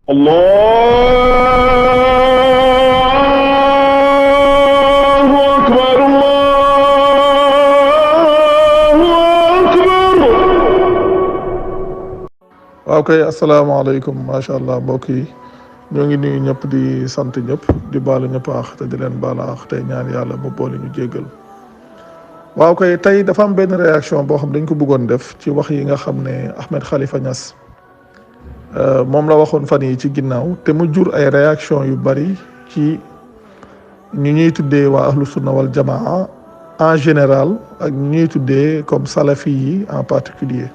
الله أكبر الله أكبر. waaw kay asalaamaaleykum macha allah mbokk yi ñoo ngi nuyu ñëpp di sant ñëpp di baalu ñëpp aax te di leen baal aax tey ñaan yàlla mu boole ñu jéggal. waaw kay tey dafa am benn réaction boo xam dañ ko bëggoon def ci wax yi nga xam ne Ahmed Khalifa Niass moom la waxoon fan yi ci ginnaaw te mu jur ay réaction yu bari ci ñu ñuy tuddee waa ahlu sunna wal jamaa en général ak ñu ñuy tuddee comme salafi yi en particulier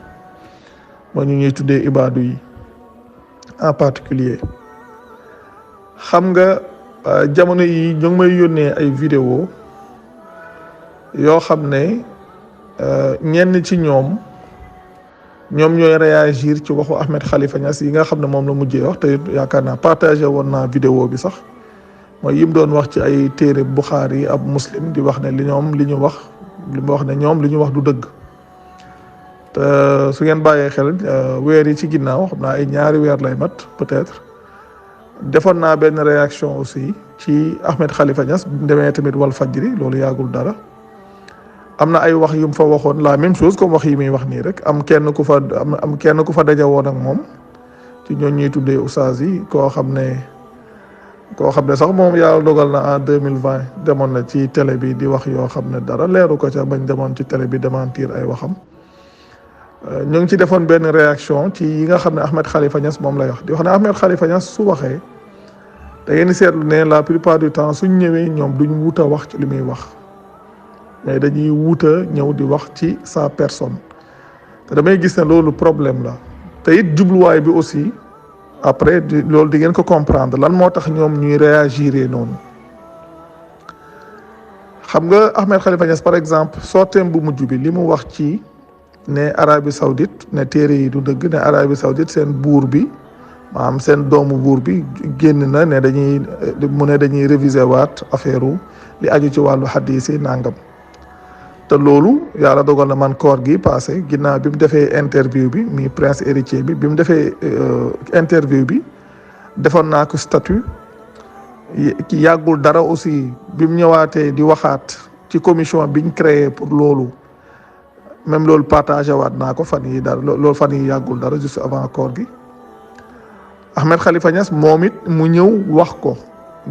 mooy ñu ñuy tuddee ibaadu yi en particulier xam nga jamono yi ñu ngi may yónnee ay vidéo yoo xam ne ñenn ci ñoom ñooy réagir ci waxu Ahmed Khalifa Niass yi nga xam ne moom la mujjee wax te yaakaar naa partagé woon naa vidéo bi sax mooy yim doon wax ci ay téere Bukhari ab Muslim di wax ne li ñu wax ne ñoom li ñu wax du dëgg te su ngeen bàyyee xel weer yi ci ginnaaw xam naa ay ñaari weer lay mat peut-être defoon naa benn réaction aussi ci Ahmed Khalifa Niass bi mu demee tamit Wal Fadjri loolu yàggul dara am na ay wax yu mu fa waxoon la même chose comme wax yi muy wax nii rek am kenn ku fa daje woon ak moom ci ñooñ ñuy tuddee oustaz yi koo xam ne sax moom yàlla dogal na en 2020 demoon na ci télé bi di wax yoo xam ne dara leeru ko ca bañ demoon ci télé bi démentir ay waxam ñu ngi ci defoon benn réaction ci yi nga xam ne Ahmed Khalifa Niass moom lay wax di wax ne Ahmed Khalifa Niass su waxee da ngeen di seetlu ne la plupart du temps suñ ñëwee ñoom duñ wut a wax ci li muy wax mais dañuy wut a ñëw di wax ci sa personne te damay gis ne loolu problème la te it jubluwaay bi aussi après loolu di ngeen ko comprendre lan moo tax ñoom ñuy réagir noonu xam nga Ahmed Khalifa Niass par exemple sorteem bu mujj bi li mu wax ci ne Arabie Saoudite ne téere yi du dëgg ne Arabie Saoudite seen buur bi maanaam seen doomu buur bi génn na ne dañuy réviser waat affaire li aju ci wàllu hadis yi nangam te loolu yàlla dogal na man koor gi passé ginnaaw bi mu defee interview bi mi prince héritier bi mu defee interview bi defoon naa ko statut ki yàggul dara aussi bi mu ñëwaatee di waxaat ci commission biñ créé pour loolu même loolu partagé waat naa ko fan yi dara loolu fan yi yàggul dara juste avant koor gi Ahmed Khalifa Niass moom it mu ñëw wax ko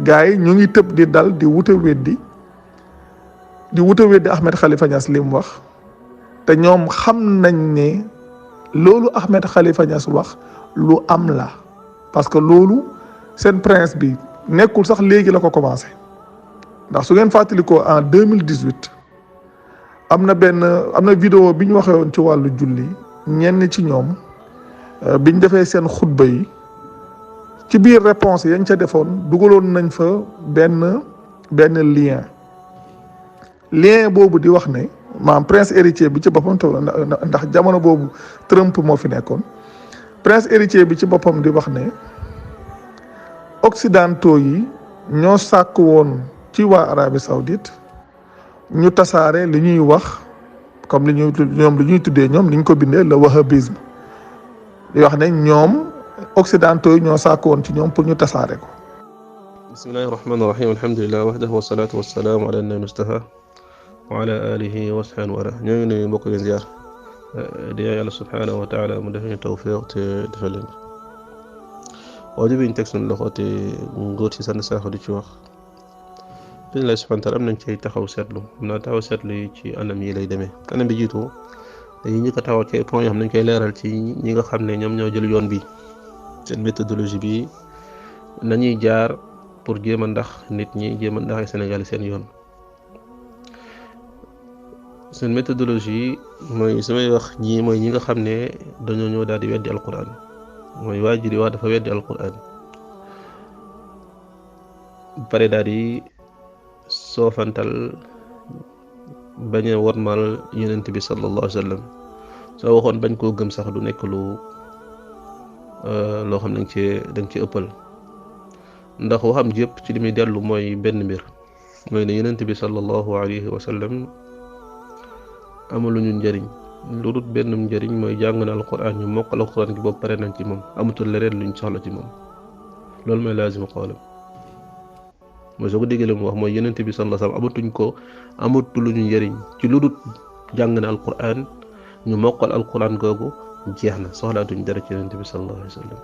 gars yi ñu ngi tëb di dal di wut a weddi Ahmed Khalifa Niass li mu wax te ñoom xam nañ ne loolu Ahmed Khalifa Niass wax lu am la parce que loolu seen prince bi nekkul sax léegi la ko commencé ndax su ngeen fàttalikoo en 2018 am na vidéo bi ñu waxee woon ci wàllu julli ñenn ci ñoom biñ defee seen xutba yi ci biir réponse yañ ca defoon dugaloon nañ fa benn lien boobu di wax ne maanaam prince héritier bi ci boppam ndax jamono boobu Trump moo fi nekkoon prince héritier bi ci boppam di wax ne occidentaux yi ñoo sàkk woon ci waa Arabie Saoudite ñu tasaare li ñuy wax comme li ñuy tuddee ñoom li ñu ko bindee le wahhabisme di wax ne ñoom occidentaux yi ñoo sàkk woon ci ñoom pour ñu tasaare ko. bismillahi rahmaani rahim alhamdulilah wahdahu wasalaatu wasalaamu ala nabi mustafa wa ala alihi wa sahbihi wa ñoo ngi nuyu mbokk yi ziar di yàlla subhanahu wa taala mu def ñu tawfiq te defal leen audio bi ñu teg suñu loxo te ngóor si sànni saaxo di ci wax bismillahi subhanahu wa taala am nañ ci taxaw seetlu yi ci anam yi lay demee anam bi jiitu dañuy njëkk a taxaw ci ay points yoo xam ne dañ koy leeral ci ñi nga xam ne ñoom ñoo jël yoon bi seen méthodologie bi nañuy jaar pour jéem a ndax nit ñi jéem a ndax ay Sénégal seen yoon seen méthodologie mooy samay wax ñii mooy ñi nga xam ne dañoo ñëw daal di weddi alquran mooy waa ji di wax dafa weddi alquran pare daal di soofantal bañ a wormal yonent bi sallallahu alayhi wa sallam soo waxoon bañ koo gëm sax du nekk loo xam ne dañ ci ëppal ndax waxam jëpp ci li muy dellu mooy benn mbir mooy ne yonent bi sallallahu alayhi wa sallam amaluñu njëriñ lu dul benn njëriñ mooy jàng na alquran ñu mokkal alquran gi boobu pare nañ ci moom amatul leneen luñ soxla ci moom loolu mooy laazimu qawlam mooy soo ko déggee lu mu wax mooy yonent bi sallallahu alayhi wasallam amatul lu ñu njëriñ ci lu dul jàng na alquran ñu mokkal alquran googu jeex na soxlaatuñ dara ci yonent bi sallallahu alayhi wasallam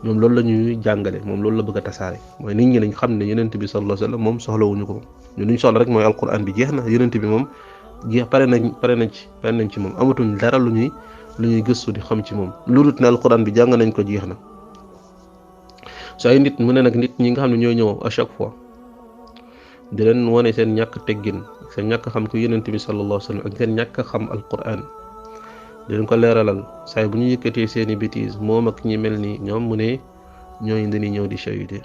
ñoom loolu la ñuy jàngale moom loolu la bëgg a tasaare mooy nit ñi nañ xam ne yonent bi sallallahu alayhi wasallam moom soxlawuñu ko ñu luñ soxla rek mooy alquran bi jeex na yonent bi moom jeex pare nañ ci moom amatuñ dara lu ñuy gëstu di xam ci moom lu dul ne alquran bi jàng nañ ko jeex na. so ay nit mu ne nag nit ñi nga xam ne ñooy ñëw à chaque fois di leen wane seen ñàkk teggin seen ñàkk xam ko yonent bi sallallahu alayhi wasallam ak seen ñàkk xam alquran di leen ko leeralal saay bu ñu yëkkatee seeni bêtises moom ak ñi mel ni ñoom mu ne ñooñu dañuy ñëw di chahute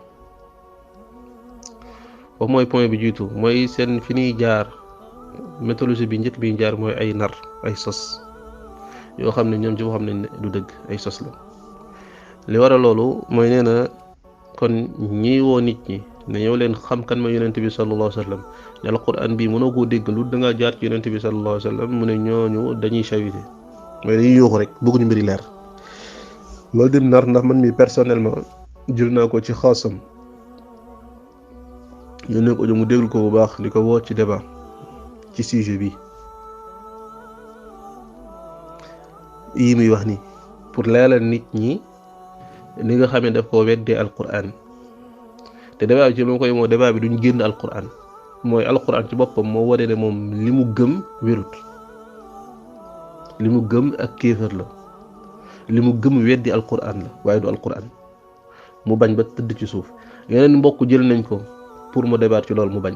foofu mooy point bi jiitu mooy seen fi ñuy jaar méthodologie bi njëkk bi ñu jaar mooy ay nar ay sos yoo xam ne ñoom ci boo xam ne du dëgg ay sos la li waral loolu mooy nee na kon ñi woo nit ñi ne ñëw leen xam kan ma yonent bi sallallahu alayhi wasallam ne alquran bii mënoo koo dégg lu dangaa jaar ci yonent bi sallallahu alayhi wasallam mu ne ñooñu dañuy chahute mooy dañuy yuuxu rek bëgguñu mbiri leer loolu dim nar ndax man mi personnellement jël naa ko ci xaasam yónnee ko mu déglu ko bu baax di ko woo ci débat ci sujet bi yi muy wax ni pour leeral nit ñi li nga xam ne daf koo weddee alquran te débat bi ci lu ma koy moo débat bi duñ génn alquran mooy alquran ci boppam moo wane ne moom li mu gëm wérut li mu gëm ak kéefër la li mu gëm weddi alquran la waaye du alquran mu bañ ba tëdd ci suuf yeneen mbokk jël nañ ko pour mu débat ci loolu mu bañ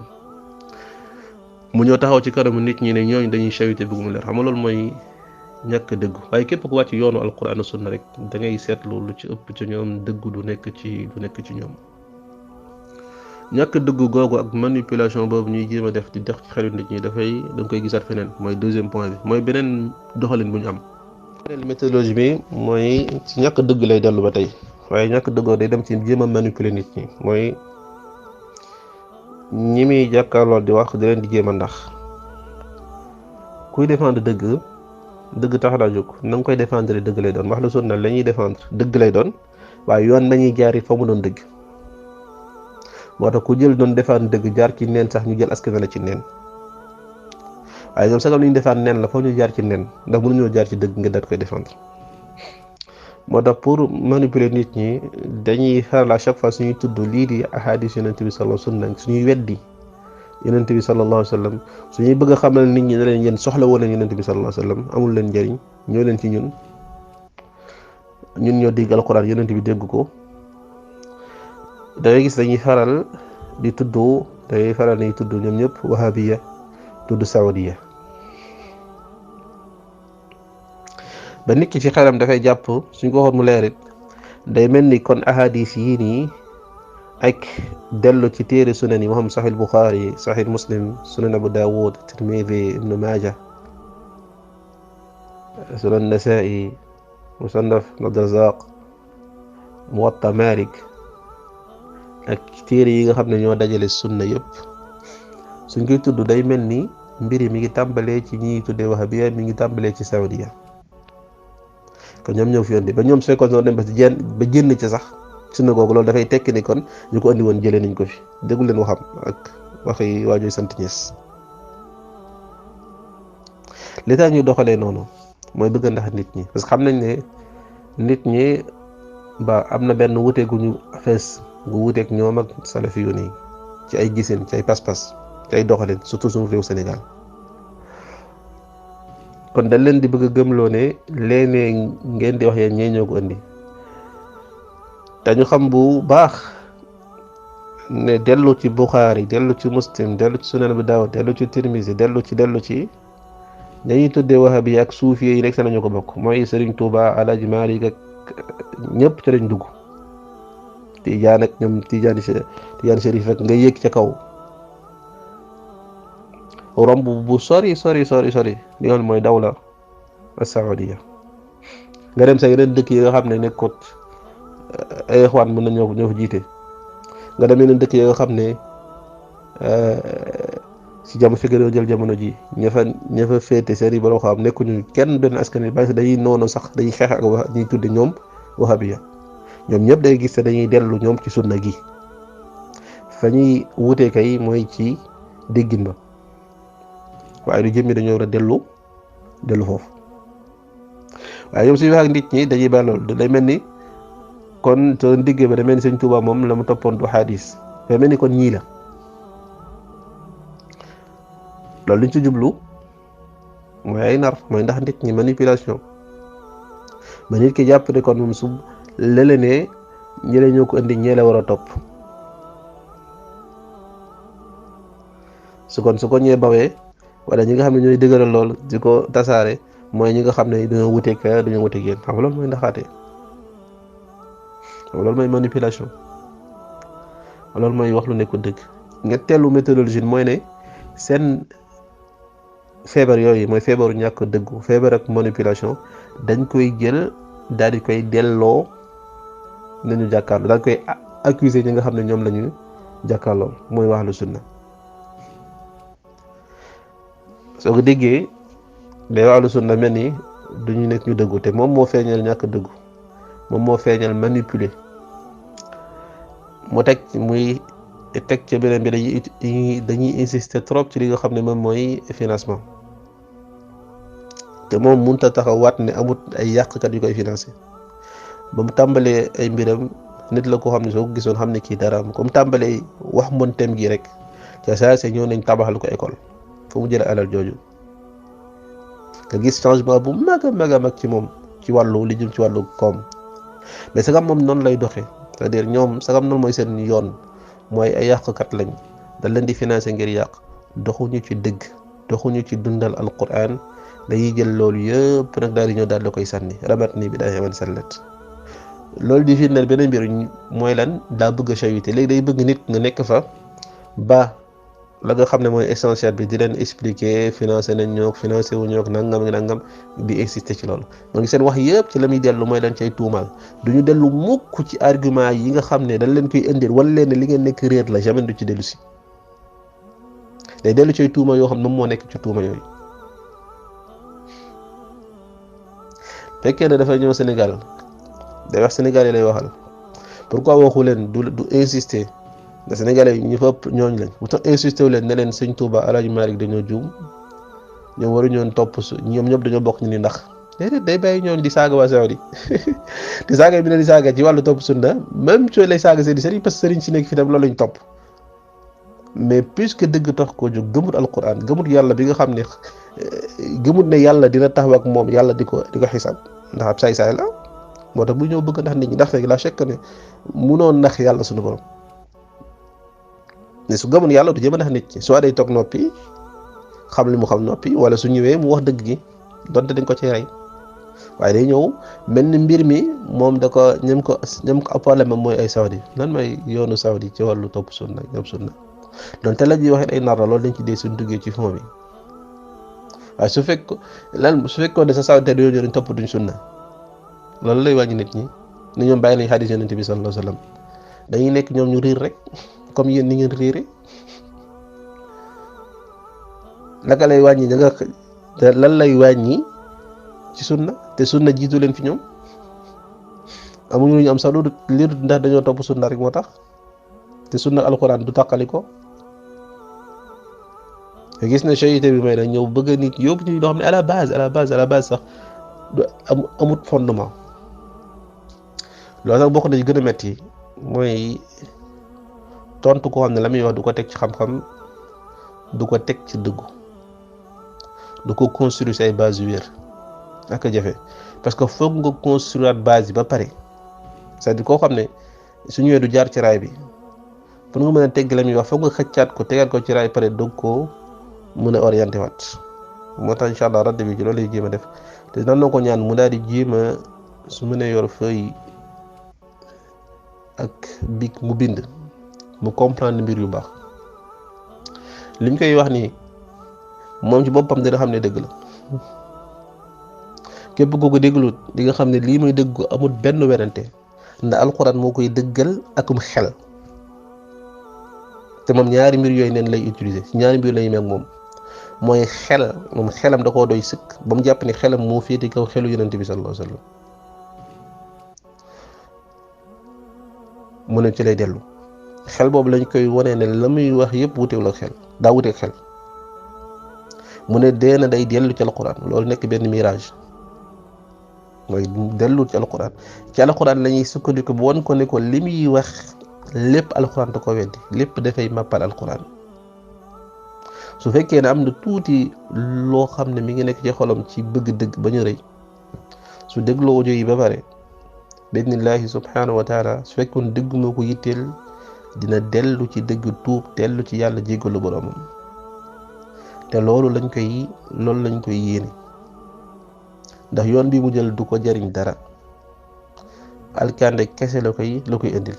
mu ñëw taxaw ci kanamu nit ñi ne ñooñu dañuy chahute bëgg mu leer xam nga loolu mooy ñàkk dëgg waaye képp ku wàcc yoonu alquran ak sunna rek da ngay seetlu lu ci ëpp ci ñoom dëgg du nekk ci ñoom ñàkk dëgg googu ak manipulation boobu ñuy jéem a def di dex ci xelu nit ñi da nga koy gisaat feneen mooy deuxième point bi mooy beneen doxalin bu ñu am. beneen méthodologie bi mooy ci ñàkk dëgg lay dellu ba tey waaye ñàkk dëggoo day dem ci jéem a manipuler nit ñi mooy ñi muy jàkkaarloo di wax di leen di jéem a ndax kuy défendre dëgg tax laa jóg na nga koy défendre dëgg lay doon wax la sunna la ñuy défendre dëgg lay doon waaye yoon nañuy jaar fa mu doon dëgg moo tax ku jël doon défendre dëgg jaar ci neen sax ñu jël askan la ci neen waaye ñoom sagam li ñu défendre neen la foofu ñu jaar ci neen ndax mënuñoo jaar ci dëgg nga daat koy défendre moo tax pour manipuler nit ñi dañuy xaral à chaque fois suñuy tudd lii di ahadis yonent bi sallallahu alayhi wasallam suñuy weddi yonent bi sallallahu alayhi wasallam suñuy bëgg a xamal nit ñi ne leen yéen soxla woon leen yonent bi sallallahu alayhi wasallam amul leen njëriñ ñoo leen ci ñun ñoo dégg alquran yonent bi dégg ko dangay gis dañuy faral di tudd ñoom ñëpp wahabiya tudd saudiya ba nit ki ci xelam dafay jàpp suñ ko waxoon mu leerit day mel ni kon ahadis yii nii ak dellu ci téere sunan yi moo xam sahih Bukhari sahih Muslim sunan Abu Dawud Tirmidhi Ibn Majah sunan Nasa'i musannaf Abdurrazzaq Muwatta Malik ak téere yi nga xam ne ñoo dajale sunna yëpp suñ koy tudd day mel ni mbiri mi ngi tàmbalee ci ñi tuddee wahabiya mi ngi tàmbalee ci saudiya kon ñoom ñëw fi yoon di ba ñoom su fekkoon noonu dem ba génn ci sax sunna googu loolu dafay tekki ni kon ñu ko andi woon jëlee nañ ko fi déggu leen waxam ak waxi waajoy sant ñees li tax ñuy doxalee noonu mooy bëgg ndax nit ñi parce que xam nañ ne nit ñi ba am na benn wute gu ñu fees gu wuteeg ñoom ak salafi yu nii ci ay gisin ci ay pas-pas ci ay doxalin surtout suñu réew Sénégal kon dañ leen di bëgg a gëmloo ne léeg-léeg ngeen di wax yéen ñee ñoo ko indi te ñu xam bu baax ne dellu ci Bukhari dellu ci Muslim dellu ci Sunan Abu Dawud dellu ci Tirmizi dellu ci dañuy tuddee wahabi ak suufi yi nekk nañu ko bokk mooy Serigne Touba Alaaji Maalik ak ñëpp ci lañ dugg Tijaan ak ñoom Tijaan Chérif rek nga yéeg ca kaw romb bu sori li nga xam mooy dawla as-Saudiya nga dem sa yeneen dëkk yi nga xam ne nekkut ay Ixwaan mën na ñoo fa jiite nga dem yeneen dëkk yi nga xam ne si jamono fi gën a jël jamono ji ña fa féete seen i borom xam nekkuñu kenn benn askan wi bàyyi dañuy noonu sax dañuy xeex ak ñuy tudde ñoom wahabiya ñoom ñëpp day gis te dañuy dellu ñoom ci sunna gi fa ñuy wutee kay mooy ci déggin ba waaye du jëmmi dañoo war a dellu foofu waaye ñoom suñu wax ak nit ñi dañuy ba loolu day mel ni kon soo diggee ba da mel ni Sëñ Tuubaa moom la mu toppoon du xadis day mel ni kon ñii la loolu liñ ci jublu mooy ay nar mooy ndax nit ñi manipulation ba nit ki jàpp ne kon moom su lële ne ñële ñoo ko indi ñeele war a topp su ko ñee bawee wala ñi nga xam ne ñooy dëgëral lool di ko tasaare mooy ñi nga xam ne dañoo wuteeg dañoo wuteeg yéen xam nga loolu mooy ndaxaate loolu mooy manipulation loolu mooy wax lu nekkul dëgg ñetteelu méthodologie mooy ne seen feebar yooyu mooy feebaru ñàkk dëggu feebar ak manipulation dañ koy jël daal di koy delloo nañu jàkkaarloo daal koy accuser ñi nga xam ne ñoom la ñu jàkkaarloo mooy wax lu sunna soo ko déggee day wax lu sunna mel ni duñu nekk ñu dëggu te moom moo feeñal ñàkk dëggu moom moo feeñal manipuler mu teg muy teg ca beneen bi dañuy insister trop ci li nga xam ne moom mooy financement te moom mënut a taxaw waat ne amut ay yàqkat yu koy financé ba mu tàmbalee ay mbiram nit la ko xam ne soo ko gisoon xam ne kii dara am comme tàmbalee wax monteem gi rek ca saa see ñëw nañ tabaxal ko école fu mu jëlee alal jooju nga gis changement bu mag a mag ci moom ci wàllu li jëm ci wàllu koom mais sagam moom noonu lay doxee c'est-à-dire ñoom sagam noonu mooy seen yoon mooy ay yàqkat lañ dañ leen di financé ngir yàq doxuñu ci dëgg doxuñu ci dundal alquran dañuy jël loolu yëpp nag daal di ñëw daal la koy sànni rabat nii bi daa xeman sallet loolu di firndeel beneen mbir mooy lan daa bëgg a chawité léegi day bëgg nit nga nekk fa ba la nga xam ne mooy essentiel bi di leen expliquer financé nañ ñoo financé wu ñoo nangam di insister ci loolu donc seen wax yëpp ci la muy dellu mooy leen cay tuumaal du ñu dellu mukk ci argument yi nga xam ne dañ leen koy indil wala leen ne li ngeen nekk réer la jamais du ci dellu si day dellu cay tuuma yoo xam ne moom moo nekk ci tuuma yooyu fekkee ne dafay ñëw Sénégal day wax Sénégal yi lay waxal pourquoi waxu leen du insister da Sénégalais yi ñu fa ëpp ñooñu lañ bu tax insister wu leen ne leen Sëñ Tuuba Alaaji Maalik dañoo juum ñoom waru ñoon topp ñoom ñëpp dañoo bokk ñu ni ndax déedéet day bàyyi ñooñu di saaga waa Saudi di saaga bi ne di saaga ci wàllu topp sunna même soo lay saaga seen sëriñ parce que sëriñ si nekk fi tam loolu lañ topp mais puisque dëgg tax koo jóg gëmut alquran gëmut yàlla bi nga xam ne gëmut ne yàlla dina taxaw ak moom yàlla di ko xisaab ndax ab saay-saay la moo tax bu ñëw bëgg ndax nit ñi ndax fekk la chèque ne munoon ndax yàlla suñu borom ne su gëmoon yàlla du jéem a ndax nit ñi soit day toog noppi xam li mu xam noppi wala su ñëwee mu wax dëgg gi donte dañ ko ci rey waaye day ñëw mel ni mbir mi moom da ko ñam ko appale ma mooy ay saudi lan mooy yoonu saudi ci wàllu topp sunna ñoom sunna donte la ñuy waxee ay nar la loolu dañ ci dee suñ duggee ci fond bi waaye su fekkoon ne sa saudi te dañoo dañ topp duñ sunna loolu lay wàññi nit ñi ni ñoom bàyyi nañ xadis yonent bi sallallahu alayhi wasallam dañuy nekk ñoom ñu riir rek comme yéen ni ngeen riire naka lay wàññi lan lay wàññi ci sunna te sunna jiitu leen fi ñoom amuñu lu ñu am sax lu lii ndax dañoo topp sunna rek moo tax te sunna alxuraan du tàqali ko nga gis ne cheyité bi may nag ñëw bëgg nit yóbbu ñu loo xam ne à la base sax du amut fondement loolu sax bokk na ci gën a metti mooy tontu koo xam ne la muy wax du ko teg ci xam-xam du ko teg ci dëggu du ko construire say base yu wér ak jafe parce que foog nga construire base yi ba pare c'est-à-dire koo xam ne su ñëwee du jaar ci raay bi pour nga mën a tegg la muy wax foog nga xëccaat ko tegaat ko ci raay pare doog koo mën a orienté waat moo tax incha allah radd bi ci loolu lay jéem a def te nan na ko ñaan mu daal di jéem a su mënee yor feuille ak bic mu bind mu comprendre mbir yu baax liñ koy wax ni moom ci boppam dina xam ne dëgg la képp ku ko déglu di nga xam ne lii muy dëgg amul benn werante ndax alxuraan moo koy dëggal akum xel te moom ñaari mbir yooyu neen lay utiliser ñaari mbir lay meeg moom mooy xel moom xelam da koo doy sëkk ba mu jàpp ni xelam moo féete kaw xelu yonent bi sallallahu alayhi wasallam mu ne ci lay dellu xel boobu lañ koy wane ne la muy wax yëpp wuteewul ak xel daa wuteeg xel mu ne dee na day dellu ci alquran loolu nekk benn mirage mooy dellu ci alquran la ñuy sukkandiku bu won ko ne ko li muy wax lépp alquran da ko weddi lépp dafay màppal alquran su fekkee ne am na tuuti loo xam ne mi ngi nekk ci xolam ci bëgg dëgg ba ñu rëy su dégloo audio yi ba pare bidnillahi subhanahu wa taala su fekkoon dëgg moo ko yitteel dina dellu ci dëgg tuub dellu ci yàlla jéggalu boromam te loolu lañ koy yéene ndax yoon bi mu jël du ko jariñ dara alkande kese la koy indil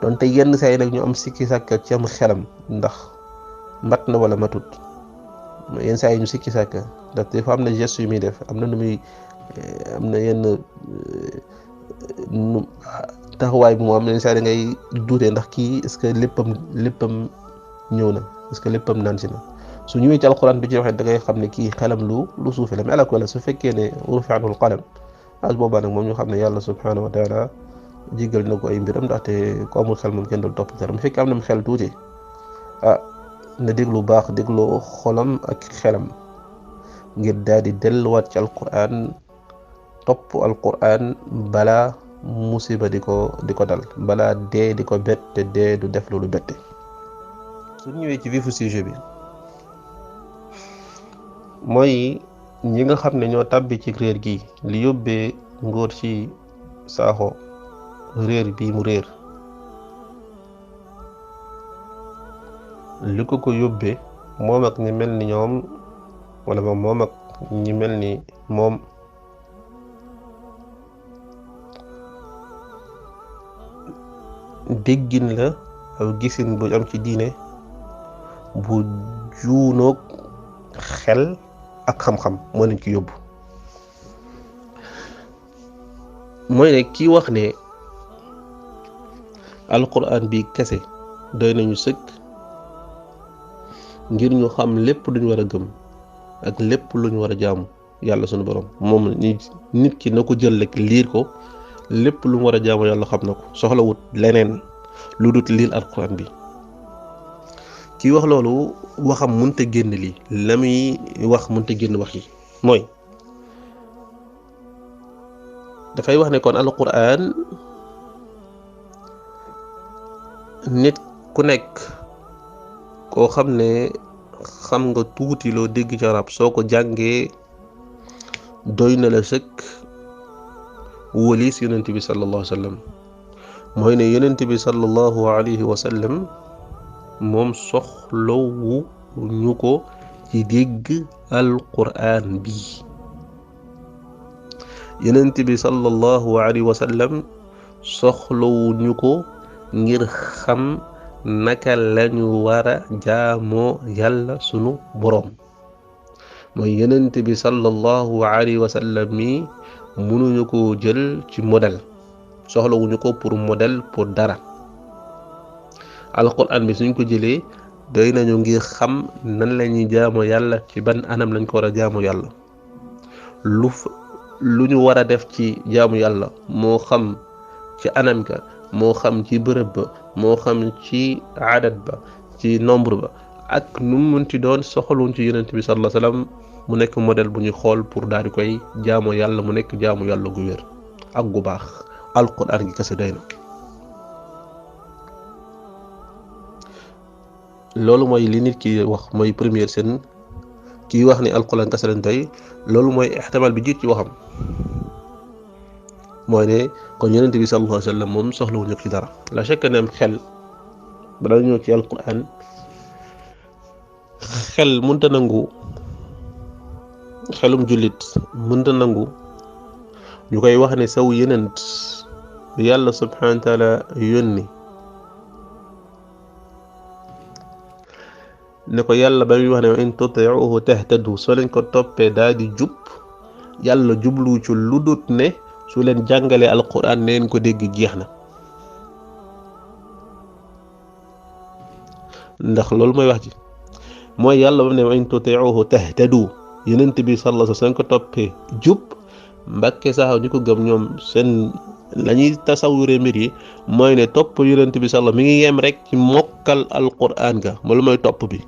donte yenn saa yi nag ñu am sikki sàkka ci am xelam ndax mat na wala matut yenn saa yi ñu sikki sàkka ndax dafa am na geste yu muy def am na nu muy am na yenn taxawaay bi moo am yenn saa yi da ngay duutee ndax kii est-ce que léppam ñëw na est-ce que léppam naan si na su ñëwee ci alquran bi ci waxee da ngay xam ne kii xelam lu suufe la mais ala kulli su fekkee ne rufi anhu alqalam as boobaa nag moom ñu xam ne yàlla subhanahu wa taala jéggal na ko ay mbiram ndaxte ko amul xel moom kenn doon topp dara mu fekkee am na mu xel tuuti na déglu baax dégloo xolam ak xelam ngir daal di delluwaat ci alquran topp alquran balaa musiba di ko dal balaa dee di ko bette dee du def loolu bette. su ñëwee ci vifu sujet bi mooy ñi nga xam ne ñoo tàbbi ci réer gi li yóbbee Ngor ci Sakho réer bii mu réer li ko yóbbee moom ak ñi mel ni ñoom wala moom ak ñi mel ni moom déggin la aw gisin bu am ci diine bu juunoog xel ak xam-xam moo leen ci yóbbu mooy ne kii wax ne alquran bi kese doy nañu sëkk ngir ñu xam lépp luñ war a gëm ak lépp luñ war a jaamu yàlla sunu borom moom nit ki na ko jël rek liir ko lépp lu mu war a jaamu yàlla xam na ko soxlawut leneen lu dut liir alquran bi kii wax loolu waxam mënta génn lii la muy wax mënta génn wax yi mooy dafay wax ne kon alquran nit ku nekk koo xam ne xam nga tuuti loo dégg ci arab soo ko jàngee doy na la sëkk wëlis yonent bi sallallahu alayhi wa sallam mooy ne yonent bi sallallahu alayhi wa sallam moom soxlawu ñu ko ci dégg alquran bi yonent bi sallallahu alayhi wa sallam soxlawu ñu ko ngir xam naka lañu war a jaamoo yàlla sunu boroom mooy yonent bi sallallahu alayhi wa sallam mi mënuñu ko jël ci modèle soxlawuñu ko pour modèle pour dara alquran bi suñ ko jëlee doy nañu ngir xam nan la ñuy jaamoo yàlla ci ban anam lañ ko war a jaamu yàlla lu ñu war a def ci jaamu yàlla moo xam ci anam ka moo xam ci bërëb ba moo xam ci adat ba ci nombre ba ak nu mu munti doon soxaluñ ci yonent bi sallallahu alayhi wasallam mu nekk modèle bu ñuy xool pour daal di koy jaamu yàlla mu nekk jaamu yàlla gu wér ak gu baax alquran gi kese doy na loolu mooy li nit ki wax mooy première seen kii wax ni alquran kese lañ doy loolu mooy ixtimal bi jiit ci waxam mooy ne kon yonent bi sallallahu alayhi wasallam moom soxlawuñu ci dara la chaque ne am xel bala ñëw ci alquran xel mënta nangu xelum jullit mënta nangu ñu koy wax ne saw yonent yàlla subhanahu wa taala yónni ne ko yàlla ba muy wax ne in tuti'uhu tahtadu soo leen ko toppee daal di jub yàlla jublu ci lu dut ne su leen jàngalee alquran neen ko dégg jeex na ndax loolu mooy wax ji mooy yàlla ba mu ne in tuti'uhu tahtadu yonent bi sallallahu alayhi wasallam ko toppee jub mbàkke sax ñu ko gëm ñoom seen la ñuy tasawure mbir yi mooy ne topp yonent bi sallallahu mi ngi yem rek ci mokkal alquran ga loolu mooy topp bi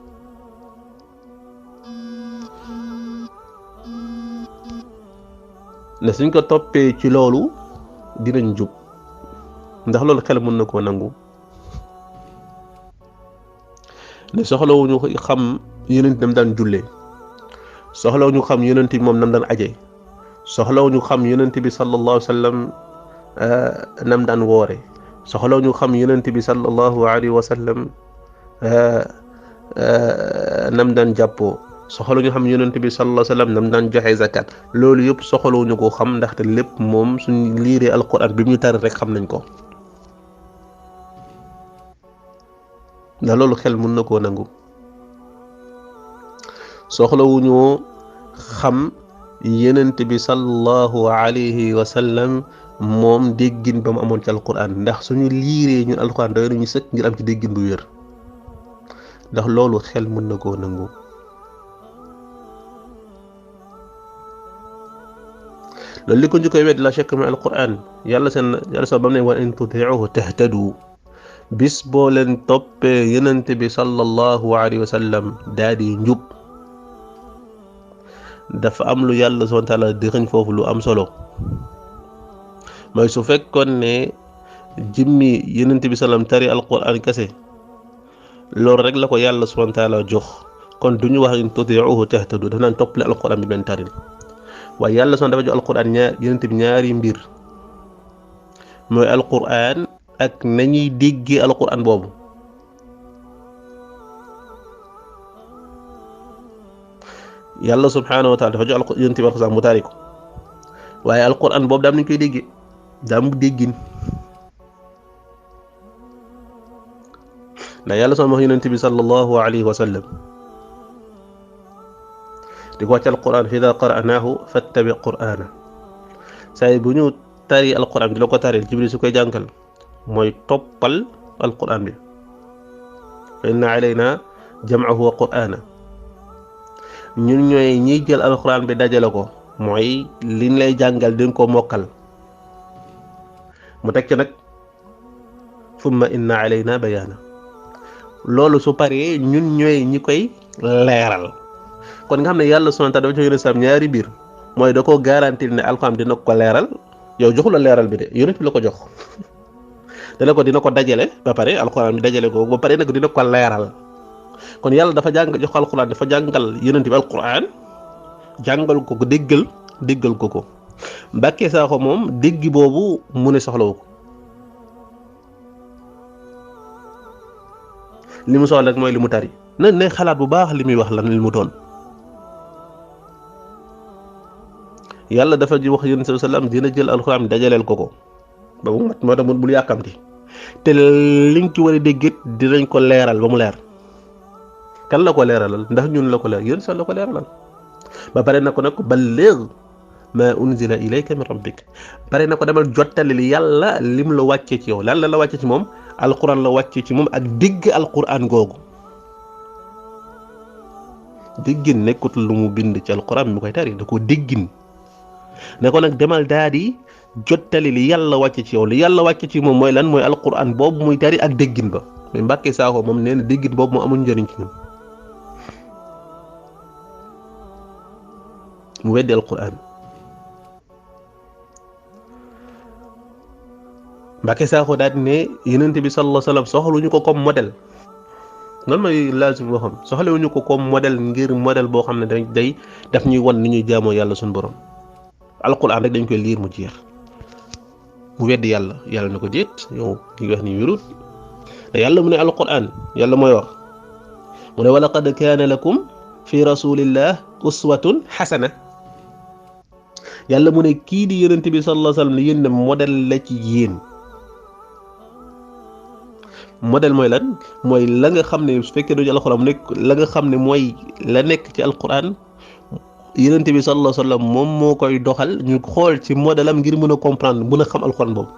ne suñ ko toppee ci loolu dinañ jub ndax loolu xel mën na koo nangu ne soxlawuñu xam yonent nam daan jullee soxlawuñu xam yonent bi moom nam daan aje soxlawuñu xam yonent bi sallallahu alayhi wa sallam nam daan woore soxlawuñu xam yonent bi sallallahu alayhi wa sallam nam daan jàppoo soxlawuñu xam yonent bi sallallahu alayhi wa sallam nam daan joxe zakat loolu yëpp soxlawuñu ko xam ndaxte lépp moom suñ liiree alquran bi mu ñu tari rek xam nañ ko ndax loolu xel mën na koo nangu soxlawuñu xam yonent bi sallallahu alayhi wa sallam moom déggin ba mu amoon ci alquran ndax suñu liiree ñun alquran doy nañu sëkk ngir am ci déggin bu wér ndax loolu xel mën na koo nangu loolu li ko njëkkoy wedd la chekk ma alquran yàlla sa bam ne wa in tuti'uhu tahtadu bis boo leen toppee yonent bi sallallahu alayhi wa sallam daa di njub dafa am lu yàlla subhanahu wa ta'ala dëxëñ foofu lu am solo mooy su fekkoon ne jimmi yonent bi sallam tari alquran kese loolu rek la ko yàlla subhanahu wa ta'ala jox kon duñu wax in tuti'uhu tahtadu daf naan toppale alquran bi leen taril waaye yàlla subhanahu dafa jox alquran yonent bi ñaari mbir mooy alquran ak nañuy déggee alquran boobu yàlla subhanahu wa ta'ala dafa jox yonent bi alquran mu tari ko waaye alquran boobu daam nañ koy déggee daam déggin ndax yàlla sama wax yonent bi sallallahu alayhi wa sallam di ko wàcc alquran fa ida qara'nahu fattabi qur'ana say bu ñu tari alquran di la ko taril jibril su koy jàngal mooy toppal alquran bi fa inna alayna jam'ahu wa qur'ana ñun ñooy ñiy jël alquran bi dajale ko mooy liñ lay jàngal di nga ko mokkal mu teg ci nag thumma inna alayna bayana loolu su paree ñun ñooy ñi koy leeral kon nga xam ne yàlla subhanahu wa ta'ala dafa jox yonent sam ñaari biir mooy da koo garantir ne alxuraan dina ko leeral yow joxu la leeral bi de yonent bi la ko jox dana ko dina ko dajale ba pare alxuraan bi dajale ko ba pare nag dina ko leeral kon yàlla dafa jox alxuraan dafa jàngal yonent bi alxuraan jàngal ko déggal ko Mbàkke Sakho moom dégg boobu mu ne soxlawu ko li mu soxla rek mooy li mu tari ne xalaat bu baax li muy wax lan li mu doon yàlla dafa ji wax yonent sallallahu alayhi wasallam dina jël alxuraan dajaleel ko ba mu mat moo tax bul yàkkamti te liñ ci war a déggit dinañ ko leeral ba mu leer kan la ko leeralal ndax ñun la ko leer yéen sax la ko leeralal ba pare na ko nag balligh ma unzila ilayka min rabbik pare na ko demal jottali li yàlla lim la wàccee ci yow lan la wàccee ci moom alquran la wàccee ci moom ak dégg alquran googu déggin nekkut lu mu bind ci alquran mu koy tari da ko déggin ne ko nag demal daa di jottali li yàlla wàcce ci yow li yàlla wàcce ci moom mooy lan mooy alquran boobu muy tari ak déggin ba mais Mbàkke Sakho moom nee na déggin boobu moo amul njëriñ ci ñun mu weddi alquran Mbàkke Sakho daal di ne yonent bi sallallahu alayhi wasallam soxluñu ko comme modèle loolu mooy laazim boo xam soxlawuñu ko comme modèle ngir modèle boo xam ne day daf ñuy won ni ñuy jaamoo yàlla suñu borom alquran rek dañ koy liir mu jeex mu weddi yàlla na ko déet yow li nga wax ni wérut te yàlla mu ne alquran yàlla mooy wax mu ne wa laqad kaana lakum fi rasulillah uswatun hasana yàlla mu ne kii di yonent bi sallallahu alayhi wasallam yéen ne modèle la ci yéen modèle mooy lan mooy la nga xam ne su fekkee dañu alquran mu nekk la nga xam ne mooy la nekk ci alquran yonent bi sallallahu alayhi wasallam moom moo koy doxal ñu xool ci modèle am ngir mën a comprendre mën a xam alquran boobu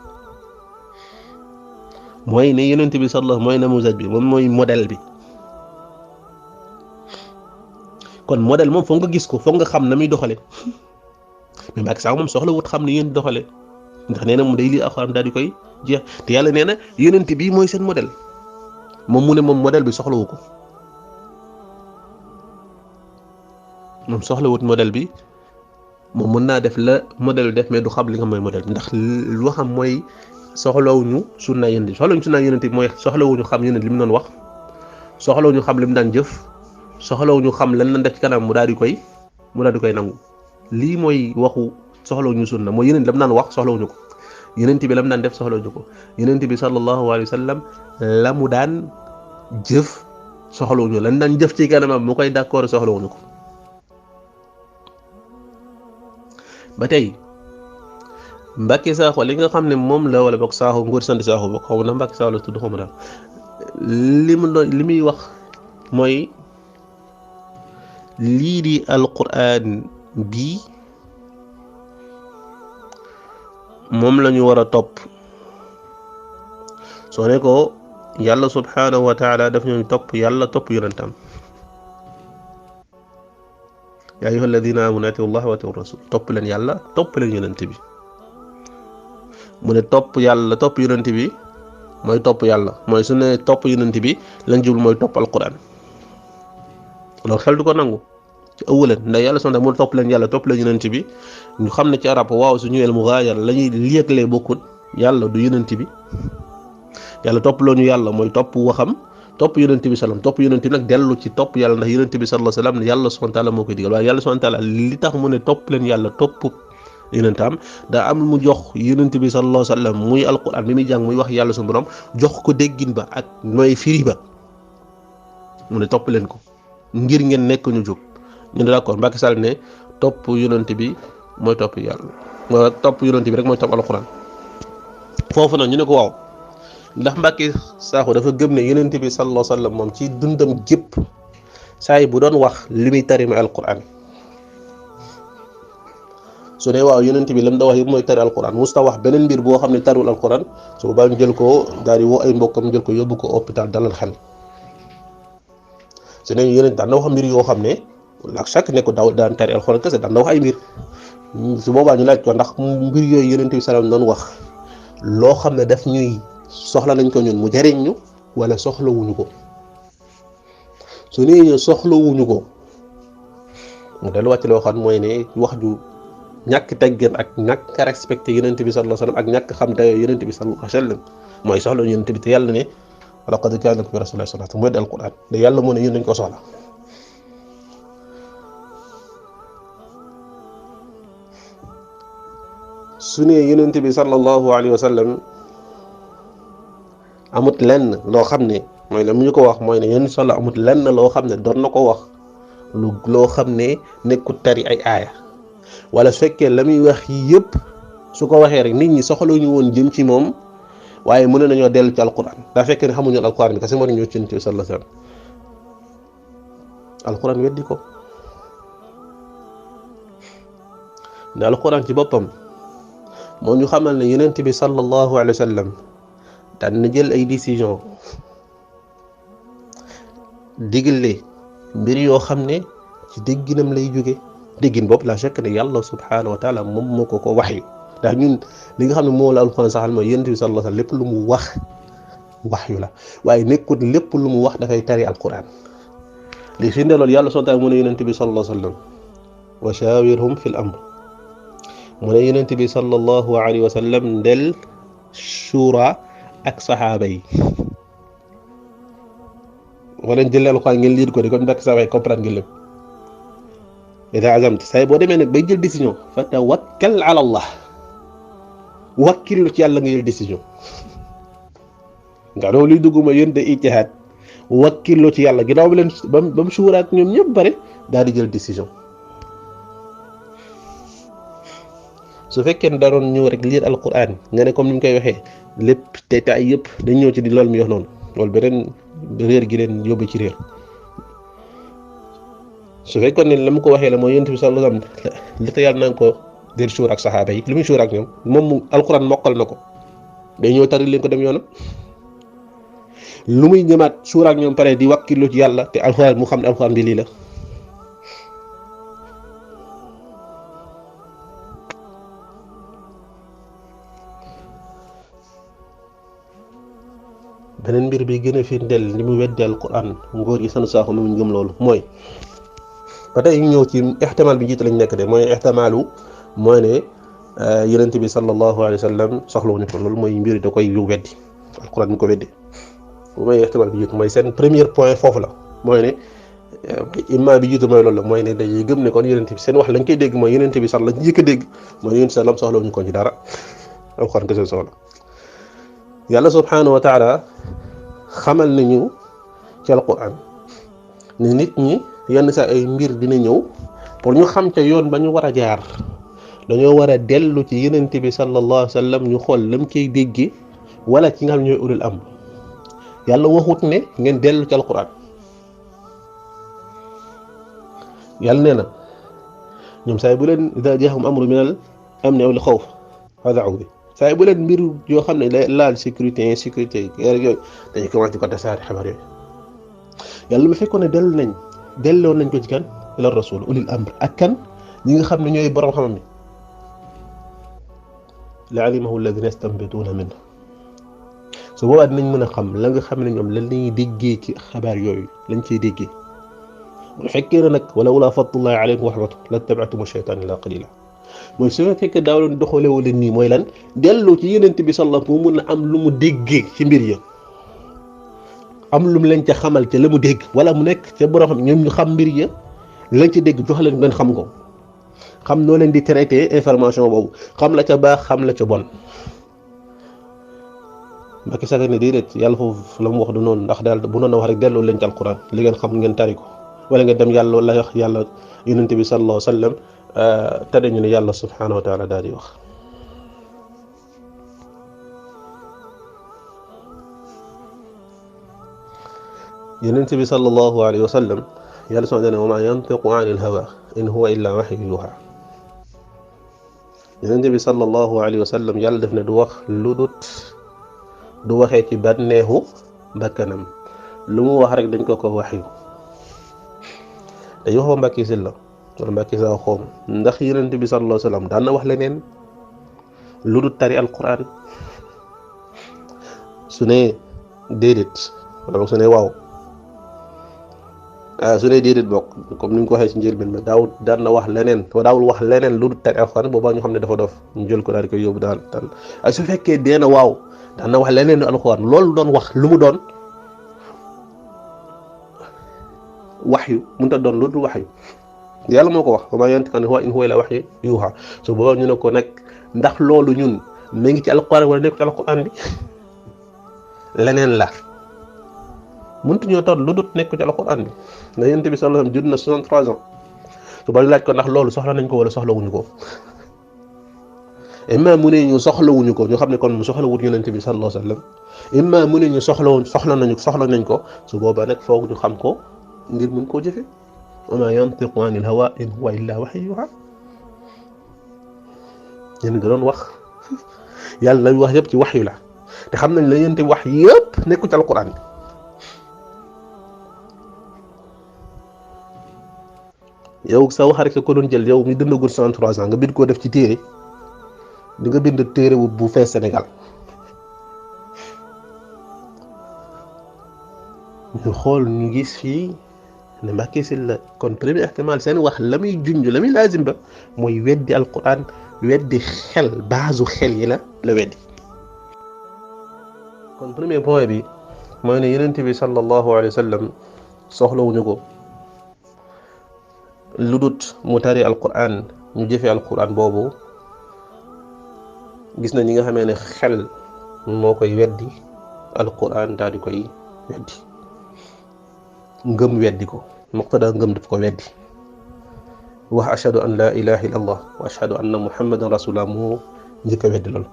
mooy ne yonent bi sallallahu mooy namuzaj bi moom mooy modèle bi kon modèle moom foog nga gis ko foog nga xam na muy doxale mais Mbàkke Sakho moom soxla wut xam ni yéen doxale ndax nee na mu day lii alxuraan daal di koy jeex te yàlla nee na yonent bi mooy seen modèle moom mu ne moom modèle bi soxlawu ko moom soxlawut modèle bi moom mën naa def la modèle bi def mais du xam li nga mooy modèle bi ndax lu xam mooy soxlawuñu sunna yonent bi soxlawuñu sunna yonent bi mooy soxlawuñu xam yonent li mu doon wax soxlawuñu xam li mu daan jëf soxlawuñu xam lan lañ def ci kanam mu daal di koy nangu lii mooy waxu soxlawuñu sunna mooy yonent la mu daan wax soxlawuñu ko yonent bi la mu daan def soxlawuñu ko yonent bi sallallahu alayhi wa sallam la mu daan jëf soxlawuñu lan daan jëf ci kanamam mu koy d'accord soxlawuñu ko ba tey Mbacke Sakho li nga xam ne moom la wala boog Sakho nguur sant Sakho boog xaw ma na Mbacke Sakho la tudd xaw ma daal li muy wax mooy lii di alquran bii moom la ñu war a topp soo ne ko yàlla subhanahu wa taala daf ñu topp yàlla topp yonentam yaa ayyuha alladina amanu atiu llah wa atiu rasul topp leen yàlla topp leen yonent bi mu ne topp yàlla topp yonent bi mooy topp yàlla mooy su ne topp yonent bi lañ jublu mooy topp alquran loolu xel du ko nangu ci ëwalan ndax yàlla sonda mu topp leen yàlla topp leen yonent bi ñu xam ne ci arab waaw su ñëwee mughayar la ñuy liyeeklee bokkut yàlla du yonent bi yàlla topp loo ñu yàlla mooy topp waxam topp yonent bi sallam topp yonent bi nag dellu ci topp yàlla ndax yonent bi sallallahu alayhi wasallam yàlla subhanahu wa ta'ala moo koy digal waaye yàlla subhanahu wa ta'ala li tax mu ne topp leen yàlla topp yonentam daa am mu jox yonent bi sallallahu alayhi wasallam muy alquran bi muy jàng muy wax yàlla suñu borom jox ko déggin ba ak mooy firi ba mu ne topp leen ko ngir ngeen nekk ñu jóg ñu ne d'accord Mbacke Sall ne topp yonent bi mooy topp yàlla mooy topp yonent bi rek mooy topp alquran foofu nag ñu ne ko waaw ndax Mbacke Sakho dafa gëm ne yonent bi sallallahu alayhi wasallam moom ci dundam gépp saa yi bu doon wax li muy tari mooy alquran su ne waaw yonent bi lam da wax yëpp mooy tari alquran musta wax beneen mbir boo xam ne tariwul alquran su boobaa ñu jël ko daal di woo ay mbokkam jël ko yóbbu ko hôpital dalal xel su ne yonent daan na wax mbir yoo xam ne ak chaque ne ko daan tari alquran kese daan na wax ay mbir su boobaa ñu laaj ko ndax mbir yooyu yonent bi salaam doon wax loo xam ne daf ñuy soxla nañ ko ñun mu jariñ ñu wala soxlawuñu ko su nee ñu soxlawuñu ko mu delluwaat ci loo xam mooy ne wax ju ñàkk teggin ak ñàkk respecté yonent bi sallallahu alayhi wasallam ak ñàkk xam dayoo yonent bi sallallahu alayhi wasallam mooy soxla yonent bi te yàlla ne laqad kaana lakum fi rasulillahi sallallahu alayhi wasallam mooy del Alquran te yàlla moo ne ñun dañ ko soxla su ne yonent bi sallallahu alayhi wasallam amut lenn loo xam ne mooy la mu ñu ko wax mooy ne yonent solo amut lenn loo xam ne doon na ko wax loo xam ne nekkut tari ay aaya wala su fekkee la muy wax yi yëpp su ko waxee rek nit ñi soxlawuñu woon jëm ci moom waaye mën nañoo dellu ci alquran daa fekkee ne xamuñu alquran bi kese moo ñëw ci sallallahu alayhi wasallam alquran weddi ko ndax alquran ci boppam moo ñu xamal ne yonent bi sallallahu alayhi wasallam daan na jël ay décision digle mbir yoo xam ne ci dégginam lay jóge déggin bopp la chèque ne yàlla subhanahu wa taala moom moo ko waxyu ndax ñun li nga xam ne moo la alxuraan saxal mooy yonent bi sallallahu alayhi wasallam lépp lu mu wax waxyu la waaye nekkul lépp lu mu wax dafay tari alquran li fi ne loolu yàlla subhanahu wa taala mu ne yonent bi sallallahu alayhi wasallam wa shawirhum fil amr mu ne yonent bi sallallahu alayhi wasallam ndel shura ak saxaaba yi wala jëlee alquran ngeen liir ko di kon mbekk saxaaba yi comprendre ngeen lépp ida azamta say boo demee nag bay jël décision fa tawakkal ala allah wakkil ci yàlla nga jël décision nga doon luy dugg ma yéen de ijtihaad wakkiloo ci yàlla ginnaaw bi leen ba mu suuraa ak ñoom ñëpp bare daal di jël décision su fekkee ne da doon ñëw rek lire alquran nga ne comme ni mu koy waxee lépp te ay yëpp dañ ñëw ci di loolu mi wax noonu loolu beneen réer gi leen yóbbu ci réer su fekkoon ne la mu ko waxee la mooy yonent bi sallallahu alayhi wasallam li ta yàlla nanga ko dir suur ak saxaaba yi li muy suur ak ñoom moom mu alquran mokkal na ko day ñëw tari leen ko dem yoonam lu muy ñëmaat suur ak ñoom pare di wakkilu ci yàlla te alquran mu xam ne alquran bi lii la beneen mbir bi gën a firndeel li mu weddi alquran ngóor gi sanu saaxu mu gëm loolu mooy ba tey ñu ñëw ci ixtimaal bi jiite lañ nekk de mooy ixtimaalu mooy ne yonent bi sallallahu alayhi wa sallam soxlawuñu ko loolu mooy mbir da koy weddi alquran ñu ko weddi bu may ixtimaal bi jiitu mooy seen premier point foofu la mooy ne imma bi jiitu mooy loolu la mooy ne dañuy gëm ne kon yonent bi seen wax lañ koy dégg mooy yonent bi sax lañ njëkk a dégg mooy yonent sallam soxlawuñu ko ci dara alquran ko seen soxla yàlla subhanahu wa taala xamal nañu ci alquran ne nit ñi yenn saa ay mbir dina ñëw pour ñu xam ca yoon ba ñu war a jaar dañoo war a dellu ci yonent bi sallallahu alayhi wa sallam ñu xool lam cay déggee wala ci nga xam ñooy ulul amr yàlla waxut ne ngeen dellu ci alquran yàlla nee na ñoom saa bu leen ida jaahum amru min al amni aw al xawf fada'u bi saa bu leen mbir yoo xam ne day laal sécurité insécurité yooyu dañuy commencé di ko tasaare xabaar yooyu yàlla bu fekkoon ne delloo nañ ko ci kan ila rasul ulil amr ak kan ñi nga xam ne ñooy borom xam-xam ni la alimahu alladina yastanbituuna minhu su boobaa dinañ mën a xam la nga xam ne ñoom lan lañuy déggee ci xabaar yooyu lañ ciy déggee bu fekkee ne nag wala wala fadlullahi alaykum wa rahmatuh la tabi'tum shaytan illa qalila mooy su fekkee daaw leen doxalee wala nii mooy lan dellu ci yonent bi sallallahu alayhi wa sallam mu mun a am lu mu déggee ci mbir ya am lu mu leen ca xamal ca la mu dégg wala mu nekk ca borom xam ñoom ñu xam mbir ya lañ ci dégg jox leen ngeen xam ko xam noo leen di traité information boobu xam la ca baax xam la ca bon Macky Sall ne déedéet yàlla foofu la mu wax du noonu ndax daal bu noonu wax rek delloo leen ci alquran li ngeen xam ngeen tari ko wala nga dem yàlla la wax yàlla yonent bi sallallahu alayhi wa sallam te dañu ne yàlla subhanahu wa taala daal di wax yonent bi sallallahu alayhi wa sallam yàlla subhanahu wa taala wa ma yantiqu anil hawa in huwa illa wahyu yuha yonent bi sallallahu alayhi wa sallam yàlla def ne du wax lu dut du waxee ci bànneexu bakkanam lu mu wax rek dañ ko waxyu dañu wax Mbàkke Sylla wala Mbàkke Saa xoom ndax yonent bi sallallahu alayhi wa sallam daan na wax leneen lu dul tari alquran su ne déedéet wala su ne waaw su ne déedéet bokk comme ni nga ko waxee ci njëlbeen ba daan na wax leneen daawul wax leneen lu dul tari alquran boobaa ñu xam ne dafa dof ñu jël ko daal di koy yóbbu daal ak su fekkee dee na waaw daan na wax leneen lu alquran loolu doon wax lu mu doon waxyu mënut a doon lu dul waxyu yàlla moo ko wax wa maa yantiqu anil hawaa in huwa illaa wahyun yuuhaa su boobaa ñu ne ko nag ndax loolu ñun mi ngi ci alquran wala nekk ci alquran bi leneen la mënut ñoo toll lu dul nekk ci alquran bi ndax yonent bi sallallahu alayhi wa sallam judd na 63 ans su ba laaj ko ndax loolu soxla nañ ko wala soxlawuñu ko imma mu ne ñu soxlawuñu ko ñu xam ne kon mu soxlawut yonent bi sallallahu alayhi wa sallam imma mu ne ñu soxla nañ ko su boobaa nag foog ñu xam ko ngir mën koo jëfe wa maa yantiqu anil hawaa in huwa illaa wahyun yuuhaa yéen nga doon wax yàlla lañ wax yëpp ci waxyu la te xam nañ la yéen wax yëpp nekku ci alquran yow sa wax rek ko doon jël yow mi dundagul 63 ans nga bind koo def ci téere di nga bind téere bu fees Sénégal ñu xool ñu gis fii ne Mbàkke Sylla kon premier ihtimal seen wax la muy junj la muy laazim ba mooy weddi alquran weddi xel baasu xel yi la weddi kon premier point bi mooy ne yonent bi sallallahu alayhi wa sallam soxlawuñu ko lu dut mu tari alquran ñu jëfee alquran boobu gis na ñi nga xamee ne xel moo koy weddi alquran daal di koy weddi ngëm weddi ko muqtada ngëm daf ko weddi wax ashhadu an la ilaha illa allah wa ashhadu anna muhammadan rasulullah moo njëkk a weddi loolu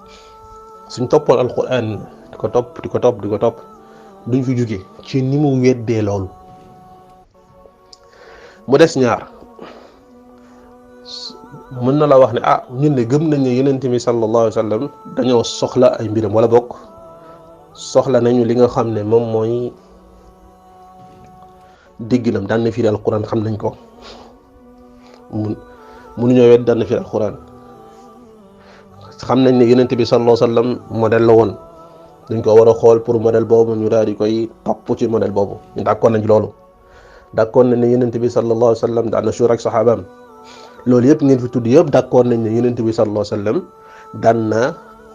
suñ toppoon alquran di ko topp duñ fi jóge ci ni mu weddee loolu mu des ñaar mën na la wax ne ñun de gëm nañ ne yonent bi sallallahu alayhi wa sallam dañoo soxla ay mbiram wala bokk soxla nañu li nga xam ne moom mooy dégginam daan na firi alquran xam nañ ko mënuñoo wet daan na firi alquran xam nañ ne yonent bi sallallahu alayhi wa sallam modèle la woon dañ ko war a xool pour modèle boobu ñu daal di koy topp ci modèle boobu ñu d'accord nañ loolu. d'accord nañ ne yonent bi sallallahu alayhi wa sallam daan na suur ak saxaabaam loolu yëpp ngeen fi tudd yëpp d'accord nañ ne yonent bi sallallahu alayhi wa sallam daan na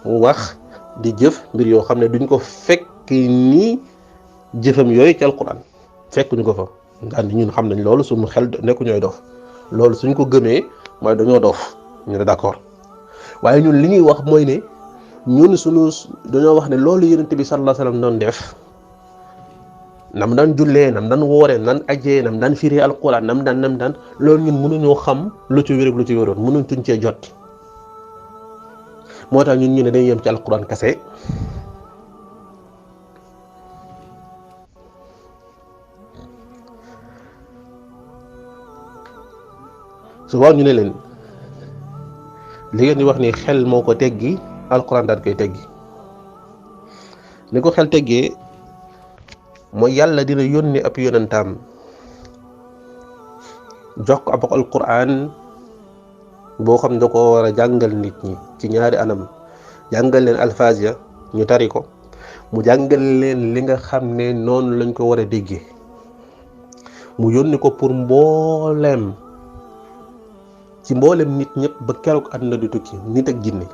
wax di jëf mbir yoo xam ne duñ ko fekk ni jëfam yooyu ci alquran fekk ñu ko fa daan ñun xam nañ loolu suñu xel nekku ñooy dof loolu suñ ko gëmee mooy dañoo dof ñu ne d'accord waaye ñun li ñuy wax mooy ne ñun suñu dañoo wax ne loolu yonent bi sallallahu alayhi wa sallam doon def nam daan jullee nam daan wooree nam ajee nam daan firi alquran nam daan loolu ñun mënuñoo xam lu ci wér ak lu ci wéroon mënuñ tuñ cee jot moo tax ñun ñu ne dañuy yem ci alquran kase souvent ñu ne leen li ngeen di wax ni xel moo ko teggi alquran daan koy teggi ni ko xel teggee mooy yàlla dina yónni ab yonentaam jox ko ab alquran boo xam ne da ko war a jàngal nit ñi ci ñaari anam jàngal leen alfaaz ya ñu tari ko mu jàngal leen li nga xam ne noonu lañ ko war a déggee mu yónni ko pour mbooleem nit ñëpp ba keroog àdduna di tukki nit ak jinne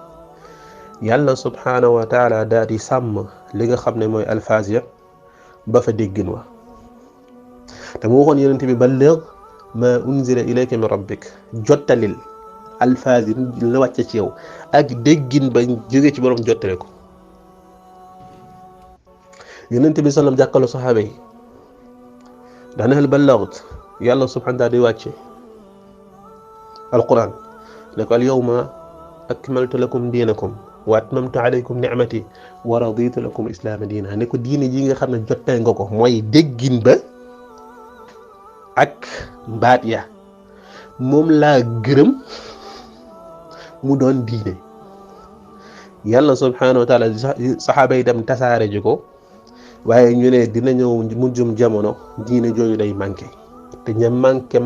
yàlla subhaanahu wa taala daal di sàmm li nga xam ne mooy alfaaz ya ba fa déggin wa te mu waxoon yonent bi balligh ma unzila ilayka min rabbik jottalil alfaaz yi la wàcce ci yow ak déggin ba jóge ci borom jottale ko yonent bi sallam jàkkalu saxaaba yi daana hal ballaght yàlla subhaanahu daal di wàcce alquran ne ko al yawma akmaltu lakum diinakum wa atmamtu alaykum ni'mati wa raditu lakum islaama diina ne ko diine ji nga xam ne jottee nga ko mooy déggin ba ak mbaat ya moom laa gërëm mu doon diine yàlla subhaanahu wa taala saxaaba yi dem tasaare ji ko waaye ñu ne dina ñëw mujjum jamono diine jooju day manqué te ña manqué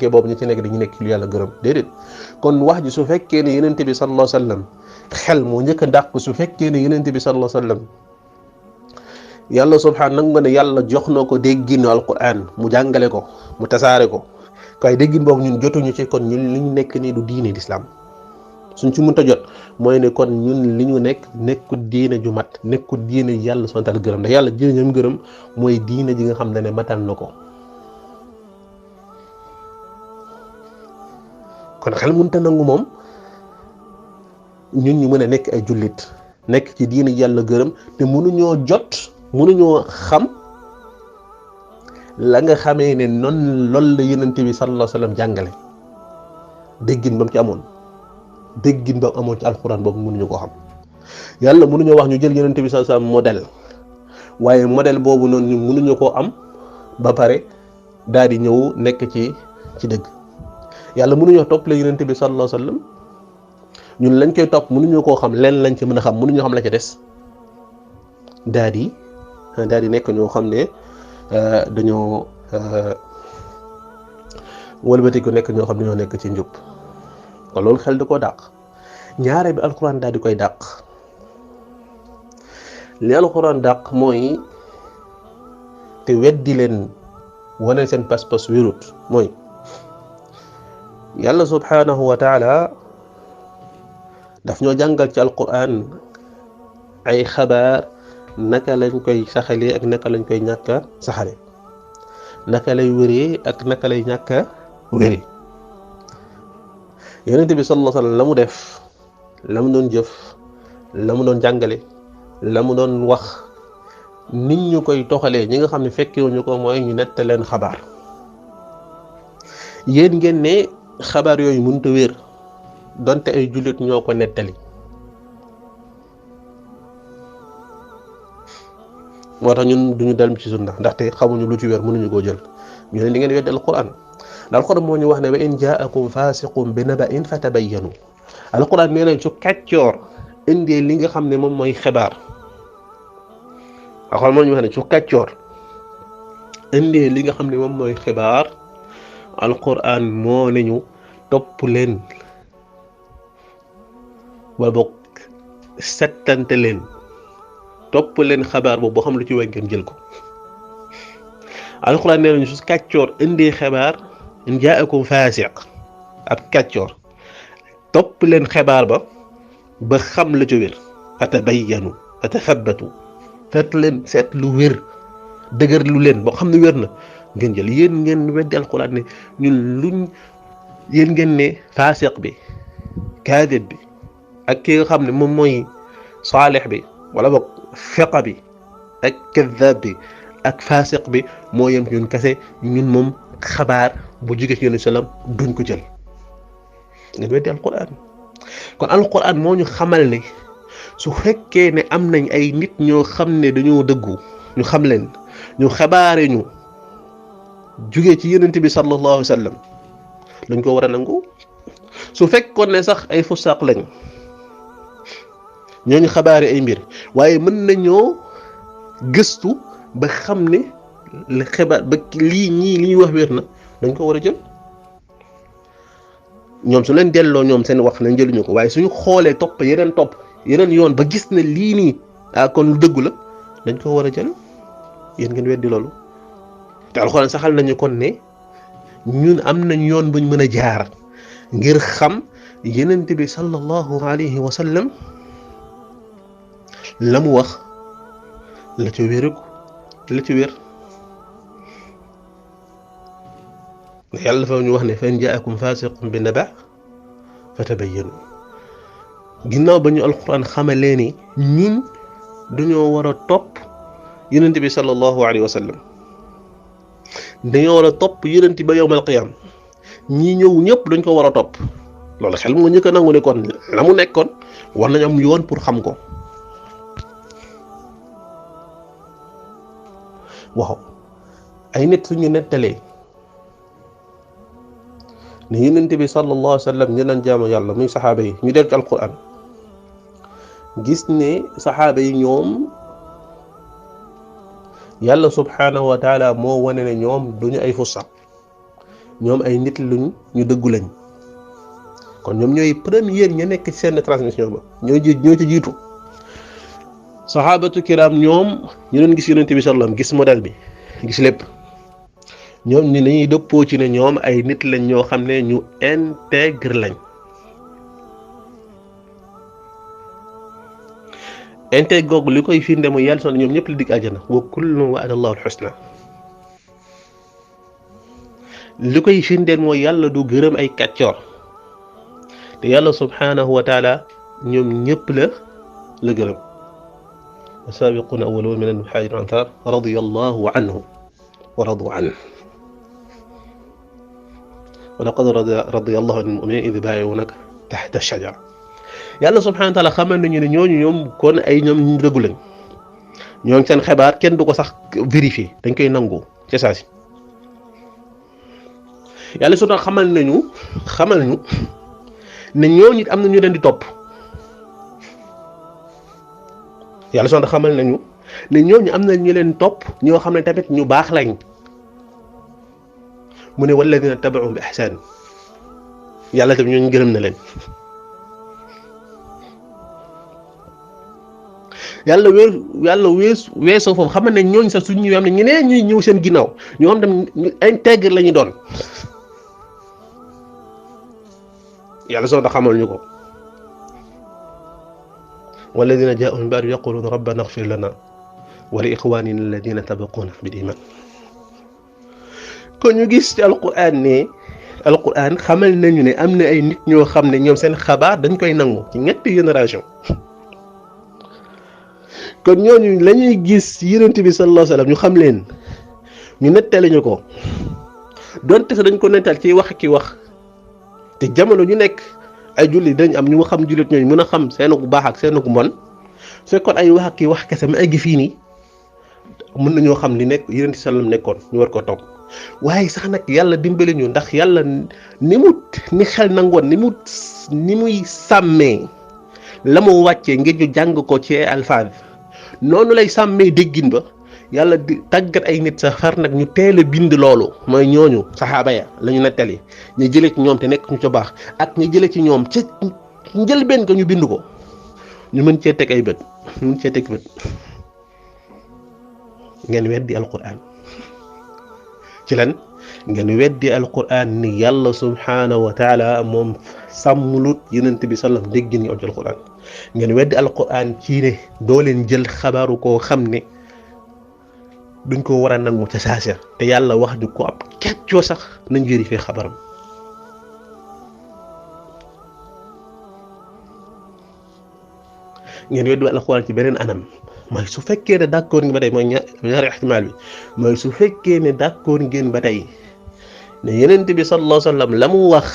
boobu ñu ci nekk dañu nekk lu yàlla gërëm déedéet kon wax ji su fekkee ne yonent bi sallallahu alayhi wa sallam xel moo njëkk a dàq su fekkee ne yonent bi sallallahu alayhi wa sallam yàlla subhaanahu nag nga ne yàlla jox na ko dégginu alquran mu jàngale ko mu tasaare ko kay déggin boobu ñun jotuñu ci kon ñun li ñu nekk nii du diine l'islam suñ ci mënta jot mooy ne kon ñun li ñu nekku diine ju mat nekku diine yàlla subhaanahu wa taala gërëm ndax yàlla jëriñam gërëm mooy diine ji nga xam ne matal na ko kon xel mënta nangu moom ñun ñu mën a nekk ay jullit nekk ci diine yàlla gërëm te mënuñoo xam la nga xamee ne noonu loolu la yonent bi sallallahu alayhi wa sallam jàngale déggin ba mu ci amoon déggin ba mu amoon ci alxuraan boobu mënuñu ko xam yàlla mënuñoo wax ñu jël yonent bi sallallahu alayhi wa sallam modèle waaye modèle boobu noonu ñu mënuñu koo am ba pare daal di ñëw nekk ci dëgg yàlla mënuñoo topp la yonent bi sallallahu alayhi wa sallam ñun lañ koy topp mënuñu koo xam leen lañ ci mën a xam mënuñu xam la ca des daal di nekk ñoo xam ne dañoo wëlbatiku nekk ñoo xam ne ñoo nekk ci njub kon loolu xel di ko dàq ñaare bi alxuraan daal di koy dàq li alxuraan dàq mooy te weddi leen wane seen pas-pas wérut mooy yàlla subhaanahu wa taala daf ñoo jàngal ci alquran ay xabaar naka lañ koy saxalee ak naka lañ koy ñàkk a saxale naka lay wéree ak naka lay ñàkk a wéree yonent bi sallallahu alayhi wa sallam la mu def la mu doon jëf la mu doon jàngale la mu doon wax nit ñu koy toxalee ñi nga xam ne fekkewuñu ko mooy ñu nett leen xabaar yéen ngeen ne xabaar yooyu mënut a wér donte ay jullit ñoo ko nettali moo tax ñun duñu dem ci sunna ndaxte xamuñu lu ci wér mënuñu koo jël ñu ne li ngeen weddi alquran alquran moo ñu wax ne wa in jaakum fasiqun bi naba'in fatabayyanu alquran nee nañ su kàccoor indee li nga xam ne moom mooy xibaar alquran moo ñu wax ne su kàccoor indee li nga xam ne moom mooy xibaar alquran moo ne ñu topp leen wala boog settante leen topp leen xabaar boobu boo xam lu ci wéy ngeen jël ko alxuraan nee nañu su kàccoor indee xabaar in jaakum faasiq ab kàccoor topp leen xabaar ba xam la ci wér fatabayyanu fatathabbatu seet lu wér dëgër lu leen boo xam ne wér na ngeen jël yéen ngeen weddi alxuraan ne ñun luñ yéen ngeen ne faasiq bi kaadib bi ak ki nga xam ne moom mooy saalix bi wala boog fiqa bi ak kaddaab bi ak faasiq bi moo yem ñun kese ñun moom xabaar bu jóge ci yonent sallam duñ ko jël ngeen weddi alquran kon alquran moo ñu xamal ne su fekkee ne am nañ ay nit ñoo xam ne dañoo dëggu ñu xam leen ñu xabaare ñu jóge ci yonent bi sallallahu alayhi wa sallam dañ ko war a nangu su fekkoon ne sax ay fusaq lañ ñooñu xabaare ay mbir waaye mën nañoo gëstu ba xam ne la xibaar ba lii ñii li ñuy wax wér na dañ ko war a jël ñoom su leen delloo ñoom seen wax nañ jëluñu ko waaye suñu xoolee topp yeneen yoon ba gis ne lii nii kon lu dëggu la dañ ko war a jël yéen ngeen weddi loolu te alxuraan saxal nañu kon ne ñun am nañ yoon buñ mën a jaar ngir xam yenent bi sallallahu alayhi wa sallam la mu wax la ci wér yàlla dafa ñu wax ne fa in jaakum fasiqun bi naba fatabayyanu ginnaaw ba ñu alquran xamalee ni ñun dañoo war a topp yonent bi sallallahu alayhi wa sallam dañoo war a topp yonent ba yawmal qiyaam ñii ñëw ñëpp dañ ko war a topp loolu xel mu njëkk a nangu ne kon la mu nekkoon war nañ am yoon pour xam ko waaw ay nit suñu nettalee ne yonent bi sallallahu alayhi wa sallam ñu daan jaamu yàlla muy saxaaba yi ñu del ci alquran gis ne saxaaba yi ñoom yàlla subhanahu wa taala moo wane ne ñoom duñu ay fusaq ñoom ay nit luñ ñu dëggu lañ kon ñoom ñooy première ña nekk ci seen transmission ba ñoo ci jiitu saxaabatu kiram ñoom ñu doon gis yonent bi sallam gis modèle bi gis lépp ñoom ni nañuy dëppoo ci ne ñoom ay nit lañ ñoo xam ne ñu intègre lañ intègre googu li koy firnde mooy yàlla sonn ñoom ñëpp la dig àjjana wa kullun wa'ada Allahu al-husna li koy firndeel mooy yàlla du gërëm ay kàccoor te yàlla subhanahu wa taala ñoom ñëpp la gërëm as-sabiquna awwaluna min al-muhajirin wal ansar radiyallahu anhum wa radu anhu wa laqad radiya Allahu anil mu'minina idh yubayyi'unaka tahta ash-shajara yàlla subhanahu wa taala xamal nañu ne ñooñu ñoom kon ay ñoom ñu dëggu lañ ñooñu seen xibaar kenn du ko sax vérifier dañ koy nangu ci saa si yàlla su xamal ñu ne ñooñu am na ñu leen di topp yàlla su xamal nañu ne ñooñu am na ñu leen topp ñoo xam ne tamit ñu baax lañ mu ne walladina tabi'u bi ihsan yàlla tamit ñooñu gërëm na leen yàlla weesoo foofu xam ne ñooñu sax suñ ñëwee am na ñeneen ñuy ñëw seen ginnaaw ñoo xam tam ñu intègre la ñu doon yàlla soo xamal ñu ko walladina jaa'u min ba'dihim yaquluna rabbana ighfir lana wa li ikhwanina alladina sabaquna bil iman kon ñu gis ci alquran xamal nañu ne am na ay nit ñoo xam ne ñoom seen xabaar dañ koy nangu ci ñetti génération kon ñooñu la ñuy gis yonent bi sallallahu alayhi wasallam ñu xam leen ñu nettali ñu ko donte sax dañ ko nettal ci wax ki wax te jamono ñu nekk ay jullit dañ am ñu nga xam jullit ñooñu mën a xam seen ku baax ak seen ku mbon fekkoon ay wax ki wax kese ma egg fii nii mën nañoo xam li nekk yonent sallam nekkoon ñu war ko topp waaye sax nag yàlla dimbali ñu ndax yàlla ni xel nangoon ni muy sàmmee la mu wàccee ngir ñu jàng ko ci alfaaz noonu lay sàmmee déggin ba yàlla di tàggat ay nit sax far nag ñu teel a bind loolu mooy ñooñu saxaaba ya la ñu nettali ñu jëlee ci ñoom te nekk ñu ca baax ak ñu jëlee ci ñoom ca njëlbeen ko ñu bind ko ñu mën cee teg ay bët ñu mën cee teg bët ngeen weddi alquran ci lan ngeen weddi alquran ni yàlla subhanahu wa taala moom sàmmulut yonent bi sallam dégg ni ci alquran ngeen weddi alquran ci ne doo leen jël xabaaru koo xam ne duñ ko war a nangu ca saasa te yàlla wax ju ko ab keccoo sax nañ vérifier xabaram ngeen weddi alquran ci beneen anam mooy su fekkee ne d'accord ngeen ba tey mooy ñaari ixtimaal bi mooy su fekkee ne d'accord ngeen ba tey ne yonent bi sallallahu alayhi wa sallam la mu wax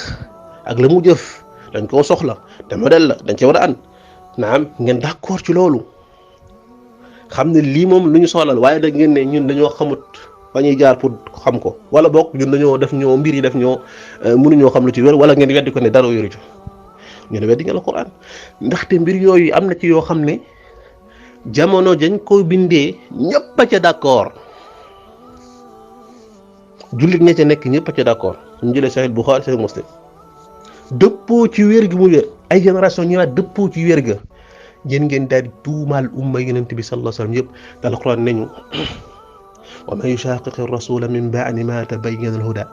ak la mu jëf dañ koo soxla te modèle la dañ ci war a ànd naam ngeen d'accord ci loolu xam ne lii moom lu ñu soxlal waaye da ngeen ne ñun dañoo xamut fa ñuy jaar pour xam ko wala boog ñun dañoo def ñoo mbir yi def ñoo mënuñoo xam lu ci wér wala ngeen weddi ko ne dara wéru ci ngeen weddi nga alquran ndaxte mbir yooyu am na ci yoo xam ne jamono dañ ko bindee ñëpp a ca d'accord jullit ña ca nekk ñëpp a ca d'accord ñu jëlee Sahih Bukhari Sahih Muslim dëppoo ci wér gi mu wér ay génération ñëwaat dëppoo ci wér ga yéen ngeen daal di tuumaal umma yonent bi sallallahu alayhi wa sallam yëpp te alquran nañu wa man yushaqiqi rasula min ba'di ma tabayyana al-huda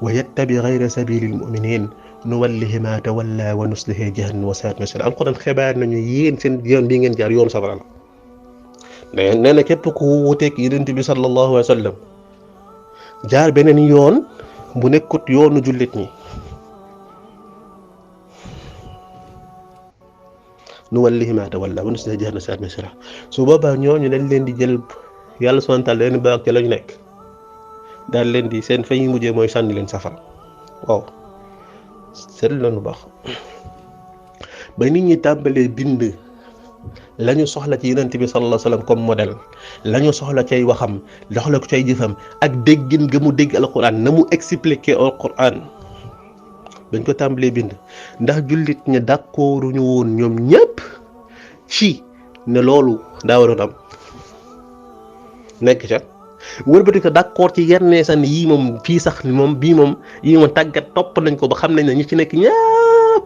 wa yattabi ghayra sabili al-mu'minin nuwallihi ma tawalla wa nuslihi jahannam wa sa'at masira alquran xibaar nañu yéen seen yoon bii ngeen jaar yoonu safara la nee na képp ku wuteeg yonent bi sallallahu alayhi wa sallam jaar beneen yoon bu nekkut yoonu jullit ñi nuwallihi ma tawalla wa nuslihi jahannam wa sa'at masira su boobaa ñooñu dañ leen di jël yàlla subhanahu wa ta'ala leen baax ca lañu nekk daal leen di seen fa ñuy mujjee mooy sànni leen safara waaw seetlu na lu baax ba nit ñi tàmbalee bind lañu soxla ci yonent bi sallallahu alayhi wasallam comme modèle lañu soxla cay waxam soxla ko cay jëfam ak déggin ga mu dégg alquran na mu expliquer alquran bañ ko tàmbalee bind ndax jullit ña d'accorduñu woon ñoom ñëpp ci ne loolu daa waroon am nekk ca wëlbati ko d'accord ci yenn san yii moom fii sax moom bii moom yii moom tàggat topp nañ ko ba xam nañ ne ñi ci nekk ñëpp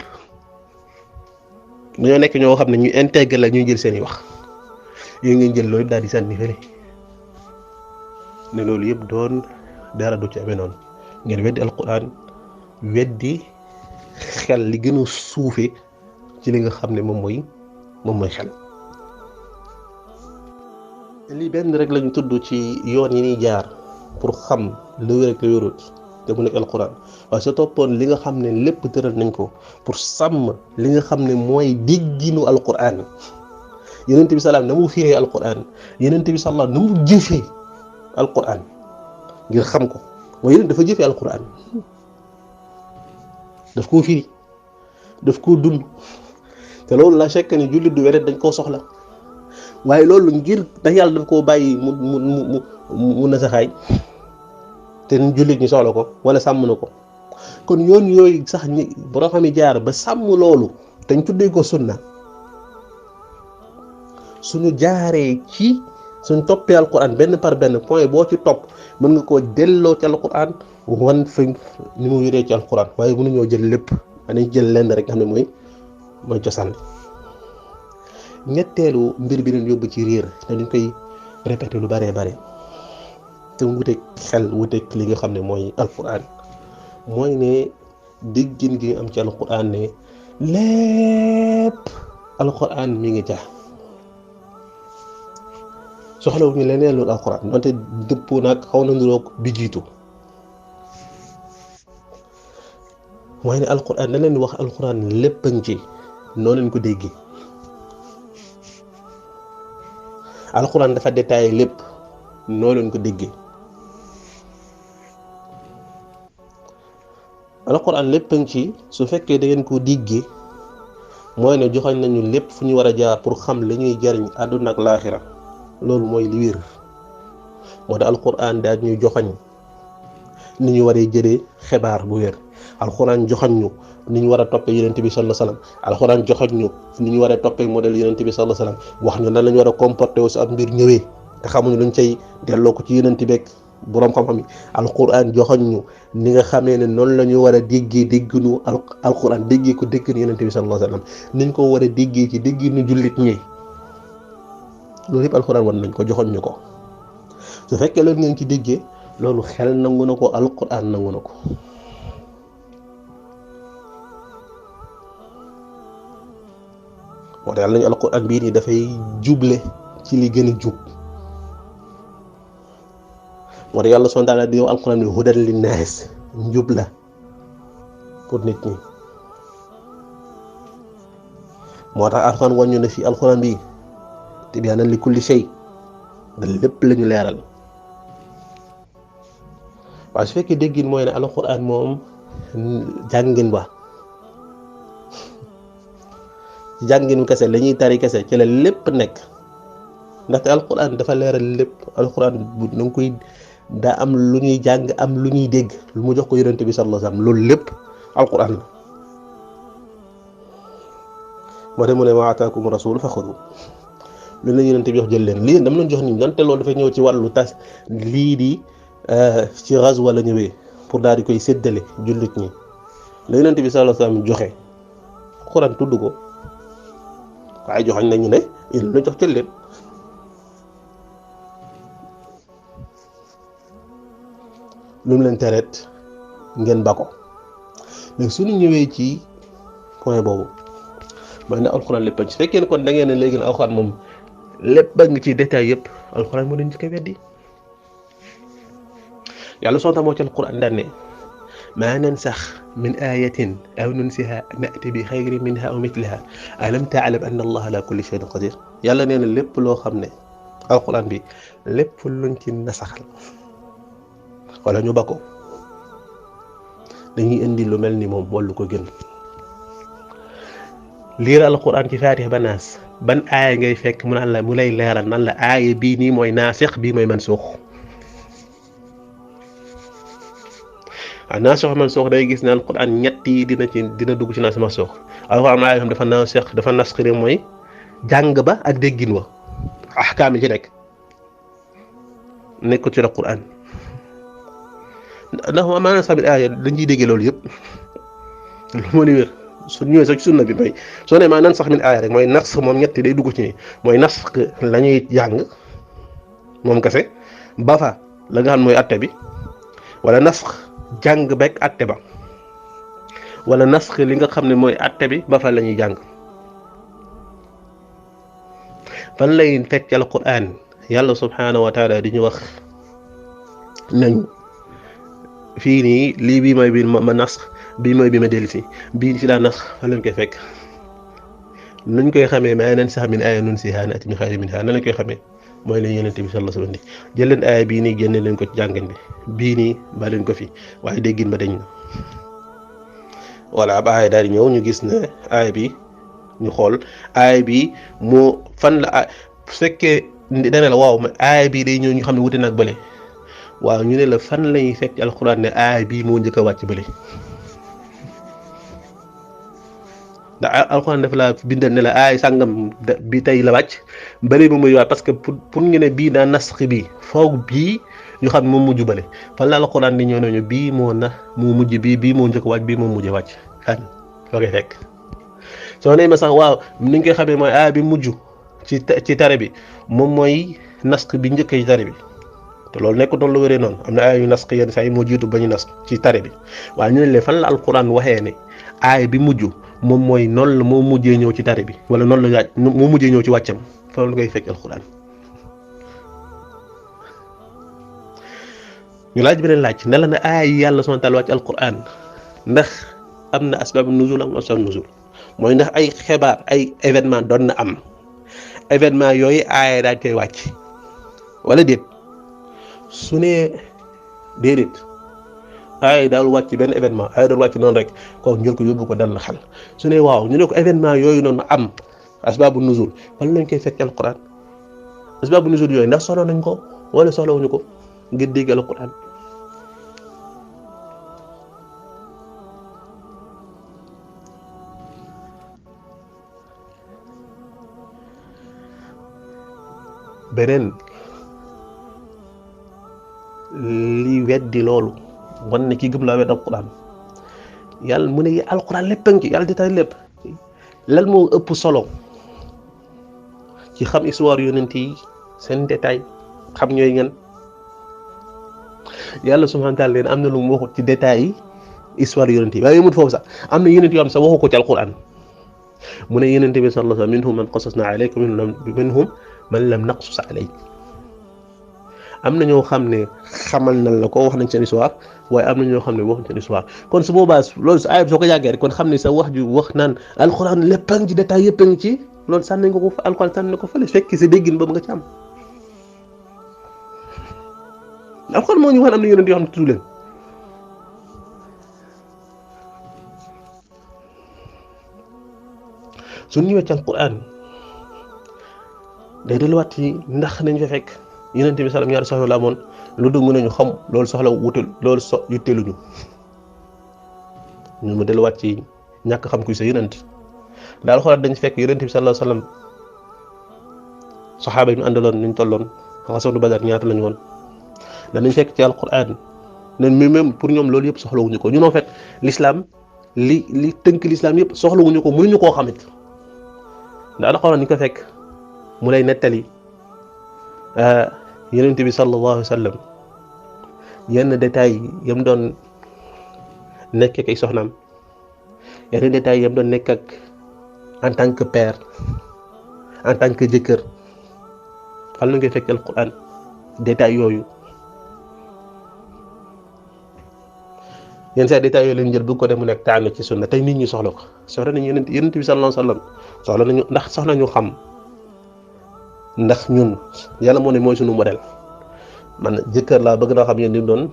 dañoo nekk ñoo xam ne ñu intégré la ñuy jël seen i wax yooyu ngeen jël loolu daal di sànni fële ne loolu yëpp doon dara du ci amee noonu ngeen weddi alquran weddi xel li gën a suufe ci li nga xam ne moom mooy xel lii benn rek lañu tudd ci yoon yi ñuy jaar pour xam lu wér ak lu wérut te mu nekk alquran waaye soo toppoon li nga xam ne lépp tëral nañ ko pour sàmm li nga xam ne mooy dégginu alquran yonent bi salaam na mu firee alquran yonent bi salaam na mu jëfee alquran ngir xam ko mooy yonent dafa jëfee alquran daf koo firi daf koo dund te loolu la fekk ni jullit du wéret dañ koo soxla waaye loolu ngir da yàlla daf koo bàyyi mu nasaxaay te jullit ñi soxla ko wala sàmm na ko kon yoon yooyu sax ñi borom xam jaar ba sàmm loolu te ñu tuddee ko sunna suñu jaaree ci suñ toppee alquran benn par benn point boo ci topp mën nga koo delloo ci alquran wan fa ni mu wéree ci alquran waaye mënuñoo jël lépp dañuy jël lenn rek nga xam ne mooy cosaan ñetteelu mbir bi leen yóbbu ci réer te dañ koy répété lu bare te mu wuteeg xel wuteeg li nga xam ne mooy alquran mooy ne déggin gi am ci alquran ne lépp alquran mi ngi jax soxlawuñu leneen loolu alquran wante dëppoo nag xaw na niroog bi jiitu mooy ne alquran da leen wax alquran lépp a ngi ci noo leen ko déggee alquran dafa détaillé lépp noo leen ko déggee alquran lépp a ngi ci su fekkee da ngeen koo déggee mooy ne joxañ nañu lépp fu ñu war a jaar pour xam li ñuy jariñ àdduna ak laaxira loolu mooy li wér moo tax alquran daal ñuy joxañ ni ñu waree jëlee xibaar bu wér alquran joxañ ñu ni ñu war a toppee yonent bi sallallahu alayhi wasallam alquran joxañ ñu ni ñu war a toppee modèle yonent bi sallallahu alayhi wasallam wax ñu nan la ñu war a comporter aussi ab mbir ñëwee te xamuñu luñ cay delloo ko ci yonent beeg boroom xam-xam yi alquran joxañ ñu ni nga xamee ne noonu la ñu war a déggee dégginu alquran déggee ko dégginu yonent bi sallallahu alayhi wasallam niñ ko war a déggee ci dégginu jullit ñi loolu yëpp alxuraan wan nañ ko joxoon ñu ko su fekkee loolu ngeen ci déggee loolu xel nangu na ko alquran nangu na ko moo tax yàlla nañu alquran bii nii dafay juble ci li gën a jub moo tax yàlla subhaanahu wa taala di yow alquran bi hudan linnaas njub la pour nit ñi moo tax alquran wàññu na fi alquran bi tibyaanan li kulli shay da lépp lañu leeral waaye su fekkee déggin mooy ne alquran moom jàngin ba ci jàngin kese la ñuy tari kese ci la lépp nekk ndaxte alquran dafa leeral lépp alquran bu da nga koy daa am lu ñuy jàng am lu ñuy dégg lu mu jox ko yonent bi sallallahu alayhi wasallam loolu lépp alquran la moo tax mu ne ma ataakum rasul faxudu lu la yonent bi jox jël leen lii dama leen jox nii donte loolu dafay ñëw ci wàllu tas lii di ci ghazwa la ñëwee pour daal di koy séddale jullit ñi la yonent bi sallallahu alayhi wasallam joxe alquran tudd ko waaye joxañ nañu ne yéen la jox jël leen lu mu leen tereet ngeen ba ko léegi suñu ñëwee ci point boobu mooy ne alxuraan lépp ci fekkee ne kon da ngeen ne léegi ne alxuraan moom lépp ba ngi ci détail yëpp alxuraan moo leen ci koy weddi yàlla sonta moo ci alxuraan daan ne maa nansax min ayatin aw nunsiha na'ti bi xayrin minha aw mitliha alam ta'lam anna allaha ala kulli shay'in qadir yàlla nee na lépp loo xam ne alxuraan bi lépp luñ ci nasaxal wala ñu ba ko dañuy indi lu mel ni moom wala lu ko gën liir alquran ci Faatiha ba Naas ban aaya ngay fekk mu naan la mu lay leeral nan la aaya bii nii mooy naasix bii mooy mansuux naasix mansuux day gis ne alquran ñett yi dina dugg ci naasix mansuux alquran aaya xam dafa naasix dafa nasxiri mooy jàng ba ak déggin wa ahkaam yi ci nekk ci alquran ndax maanaam sabit aaya dañ ciy déggee loolu yëpp lu moo ni wér su ñëwee sax ci sunna bi mooy soo ne maa nan sax min aaya rek mooy nas moom ñetti day dugg ci nii mooy nas la ñuy jàng moom kese ba fa la nga xam mooy atte bi wala nas jàng beeg atte ba wala nas li nga xam ne mooy atte bi ba fa la ñuy jàng fan lay fekk ci alquran yàlla subhanahu wa taala di ñu wax nañu fii nii lii bii mooy bi ma nas bii mooy bi ma dellusi bii ci laa nas fa lañ koy fekk nuñ koy xamee maa nan sax min aaya nunsihaa na'ti bi xayrin minhaa nan lañ koy xamee mooy leen yonent bi sallallahu alayhi wa sallam jël leen aaya bii nii génne leen ko ci jàngin bi bii nii ba leen ko fi waaye déggin ba dañ na voilà ba aaya daal di ñëw ñu gis ne aaya bi ñu xool aaya bi moo fan la bu fekkee dana la waaw aaya bii day ñëw ñu xam ne wuute nag bële waaw ñu ne la fan lañuy fekk ci alxuraan ne aaya bii moo njëkk a wàcc bële ndax alxuraan dafa la bindal ne la aaya sàngam bi tey la wàcc bële moom muy waat parce que pour ñu ne bii daa nasxi bii foog bii ñu xam moom mujj bële fan la alxuraan di ñëw nañu bii moo mujj bii moo njëkk a wàcc bii moo mujj a wàcc kan foo koy fekk soo nee ma sax waaw ni ñu koy xamee mooy aaya bi mujj ci tare bi moom mooy nasx bi njëkk ci tare bi te loolu nekkul doon lu wéree noonu am na aaya yu nasx yenn saa yi moo jiitu ba ñu nasx ci tare bi waaye ñu ne leen fan la alxuraan waxee ne aaya bi mujj moom mooy noonu la moo mujjee ñëw ci tare bi wala noonu la moo mujjee ñëw ci wàccam fa lu ngay fekk alxuraan ñu laaj beneen laaj ne la ne aaya yi yàlla subhaanahu wa taala wàcc alxuraan ndax am na asbaabu nuzul am asbaabu nuzul mooy ndax ay xibaar ay événement doon na am événement yooyu aaya daal koy wàcc wala déet su ne déedéet aaya daal wàcc benn événement aaya doon wàcc noonu rek kooku njël ko yóbbu ko dal na xel su ne waaw ñu ne ko événement yooyu noonu am asbaabu nuzul fan lañ koy fekk alquran asbaabu nuzul yooyu ndax soxla nañ ko wala soxlawuñu ko ngir dégg alquran beneen li weddi loolu wan ne ki gëm laa wedd alquran yàlla mu ne alquran lépp a ngi ci yàlla détail lépp lan moo ëpp solo ci xam histoire yonent yi seen détail xam ñooy ngeen yàlla subhanahu wa taala leen am na lu mu waxut ci détails yi histoire yonent yi waaye yëmut foofu sax am na yonent yoo xam sax waxu ko ci alquran mu ne yonent bi sallallahu alayhi wa sallam minhum man qasasna alayka minhum man lam naqsus alayk am na ñoo xam ne xamal na la ko wax nañ seen histoire waaye am na ñoo xam ne waxuñ seen histoire kon su boobaa loolu su ayib soo ko yàggee rek kon xam ne sa wax ju wax naan alquran lépp a ngi ci détail yëpp a ngi ci loolu sànni nga ko fa alquran sànni ko fële fekk sa déggin boobu nga ci am alquran moo ñu wax am na yonent yoo xam ne tudd leen su ñëwee ci alquran day delluwaat ci ndax nañ fa fekk yonent bi salaam ñaari soxla la amoon lu dugg nañu xam loolu soxla wutul loolu yitteeluñu ñu mu delluwaat ci ñàkk xam kuy sa yonent daal xoolaat dañ fekk yonent bi sallallahu alayhi wasallam saxaaba yi ñu àndaloon ñu tolloon xasatu badar ñaata lañu woon danañ fekk ci alquran nen même pour ñoom loolu yëpp soxlawuñu ko ñun en fait l'islam li tënk l'islam yëpp soxlawuñu ko mënuñu koo xamit ndax alquran ni ko fekk mu lay nettali yonent bi sallallahu alayhi wasallam yenn détails yam doon nekk ak ay soxnaam yenn détails yam doon nekk ak en tant que père en tant que jëkkër fan la ngay fekk alquran détails yooyu yenn saa détails yooyu lañ jël bu ko def mu nekk tànn ci sunna tey nit ñi soxla ko soxla nañu yonent bi sallallahu alayhi wasallam soxla nañu ndax soxla ñu xam ndax ñun yàlla moo ne mooy sunu modèle man jëkkër laa bëgg naa xam yéen ni doon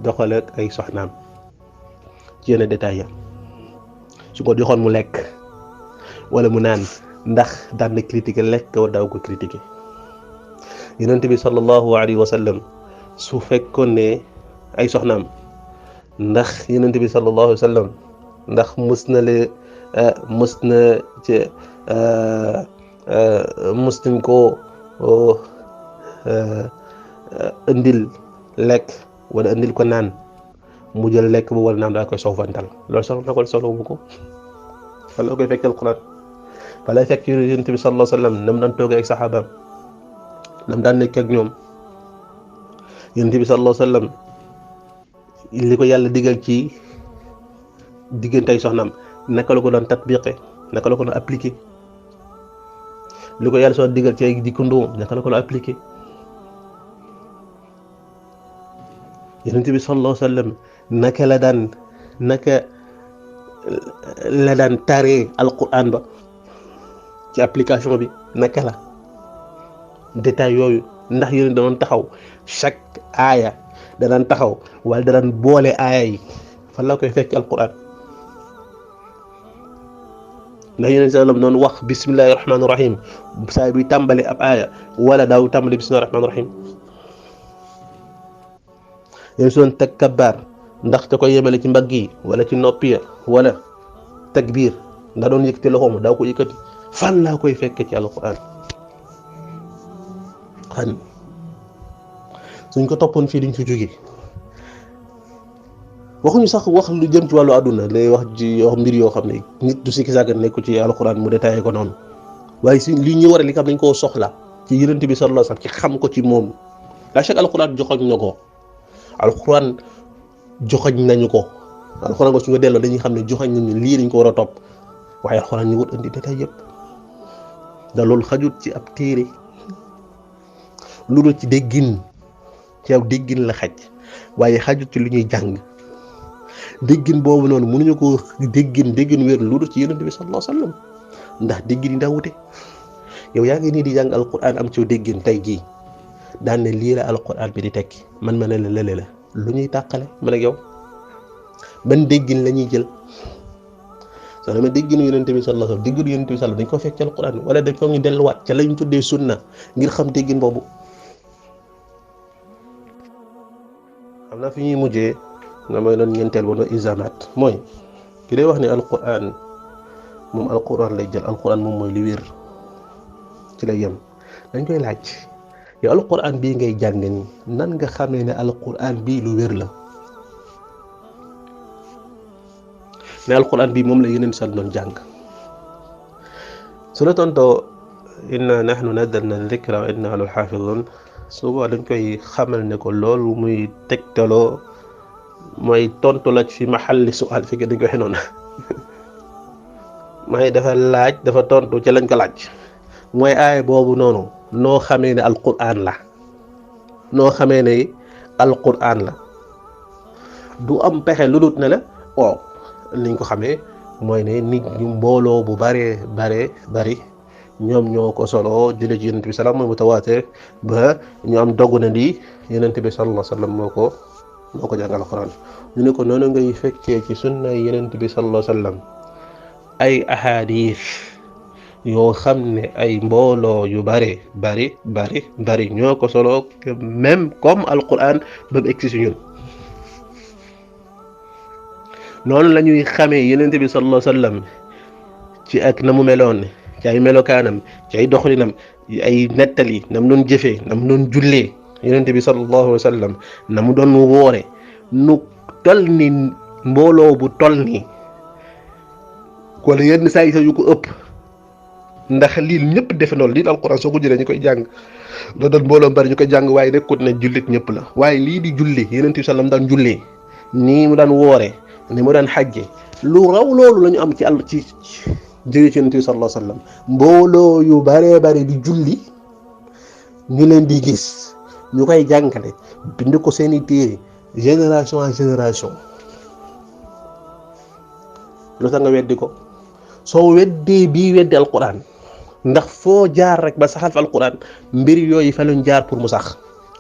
doxale ak ay soxnaam ci yenn détails ya su ko joxoon mu lekk wala mu naan ndax daan na critiquer lekk wala daaw ko critiquer yonent bi sallallahu alayhi wa sallam su fekkoon ne ay soxnaam ndax yonent bi sallallahu alayhi wa sallam ndax mës na ci mës nañ ko indil lekk wala indil ko naan mu jël lekk bu wala naan daa koy soofantal loolu soxla na ko soxla bu ko fan la koy fekk alquran fa lay fekk yonent bi sallallahu alayhi wa sallam nam daan toogee ak saxaabaam nam daan nekk ak ñoom yonent bi sallallahu alayhi wa sallam li ko yàlla digal ci diggante ay soxnaam naka la ko doon tatbiqe naka la ko doon appliqué li ko yàlla soo digal ci ay dikkandoo naka la ko doon appliqué yonent bi sallallahu alayhi wa sallam naka la daan taree alquran ba ci application bi naka la détail yooyu ndax yéen danoon taxaw chaque aaya danaan taxaw wala danaan boole aaya yi fan la koy fekk alquran ndax yéen sallam noonu wax bismillahi rahmaani rahim saa bi tàmbali ab aaya wala daaw tàmbali bismillahi rahmaani rahim yéen si doon teg kabbaar ndax da koy yemale ci mbagg yi wala ci noppi ya wala takbiir ndax doon yëkkati loxoom daaw ko yëkkati fan laa koy fekke ci alquran xan suñ ko toppoon fii duñ fi jóge waxuñu sax wax lu jëm ci wàllu àdduna lay wax ji yoo mbir yoo xam ne nit du sikki sàggan nekk ci alquran mu détaillé ko noonu waaye si li ñu war a li xam dañ koo soxla ci yonent bi sallallahu alayhi wasallam ci xam ko ci moom la chaque alquran joxoñ na ko alquran joxoñ nañu ko alquran ko su nga delloo dañuy xam ne joxoñ nañu lii dañ ko war a topp waaye alquran ñu wut indi détail yëpp da loolu xajut ci ab téere lu dul ci déggin ci aw déggin la xaj waaye xajut ci lu ñuy jàng déggin boobu noonu mënuñu ko déggin wér lu dul ci yonent bi sallallahu alayhi wasallam ndax déggin yi daa wute yow yaa ngi nii di jàng alquran am ci déggin tey jii daan ne lii la alquran bi di tekki man ma ne la lële la lu ñuy tàqale man ak yow ban déggin la ñuy jël soo demee dégginu yonent bi sallallahu alayhi wasallam dégginu yonent bi sallallahu dañ ko fekk ci alquran wala dañ ko ñu delluwaat ca lañ tuddee sunna ngir xam déggin boobu. xam naa fi ñuy mujjee nga may doon ñeenteel ba doon isamaat mooy ki day wax ne alquran moom alquran lay jël alquran moom mooy li wér ci lay yem dañ koy laaj yow alquran bii ngay jàng nii nan nga xamee ne alquran bii lu wér la ne alquran bii moom la yeneen sal doon jàng su la tontoo inna nahnu nazzalna dhikra wa inna lahu hafizun suba dañ koy xamal ne ko loolu muy tegtaloo mooy tontu la fi maxalli sual fi dañ ko waxee noonu mooy dafa laaj dafa tontu ci lañ ko laaj mooy aaya boobu noonu noo xamee ne alquran la noo xamee ne alquran la du am pexe lu dut ne la waaw niñ ko xamee mooy ne nit ñu mbooloo bu bari ñoom ñoo ko solo jële ci yonent bi salaam mooy mutawaatir ba ñu am dogg na di yonent bi sallallahu alayhi wa sallam moo ko jàngal alquran ñu ne ko noonu ngay fekkee ci sunna yonent bi sallallahu alayhi wa sallam ay ahadis yoo xam ne ay mbooloo yu bari ñoo ko solo même comme alquran ba mu egsi si ñun noonu la ñuy xamee yonent bi sallallahu alayhi wa sallam ci ak na mu meloon ci ay melokaanam ci ay doxalinam ay nettali na mu doon jëfee na mu doon jullee yonent bi sallallahu alayhi wa sallam na mu doon woore nu tol ni mbooloo bu tol ni wala yenn saa yi sax yu ko ëpp ndax lii ñëpp defe noonu lii alquran soo ko jëlee ñu koy jàng la doon mbooloo bari ñu koy jàng waaye nekkut ne jullit ñëpp la waaye lii di julli yonent bi sallam daan jullee nii mu daan woore ni mu daan xajje lu raw loolu la ñu am ci àll ci jóge ci yonent bi sallallahu alayhi wa sallam mbooloo yu bari di julli ñu leen di gis ñu koy jàngale bind ko seeni téere génération en génération lu tax nga weddi ko soo weddee bii weddi alquran ndax foo jaar rek ba saxal fa alquran mbir yooyu fa lañ jaar pour mu sax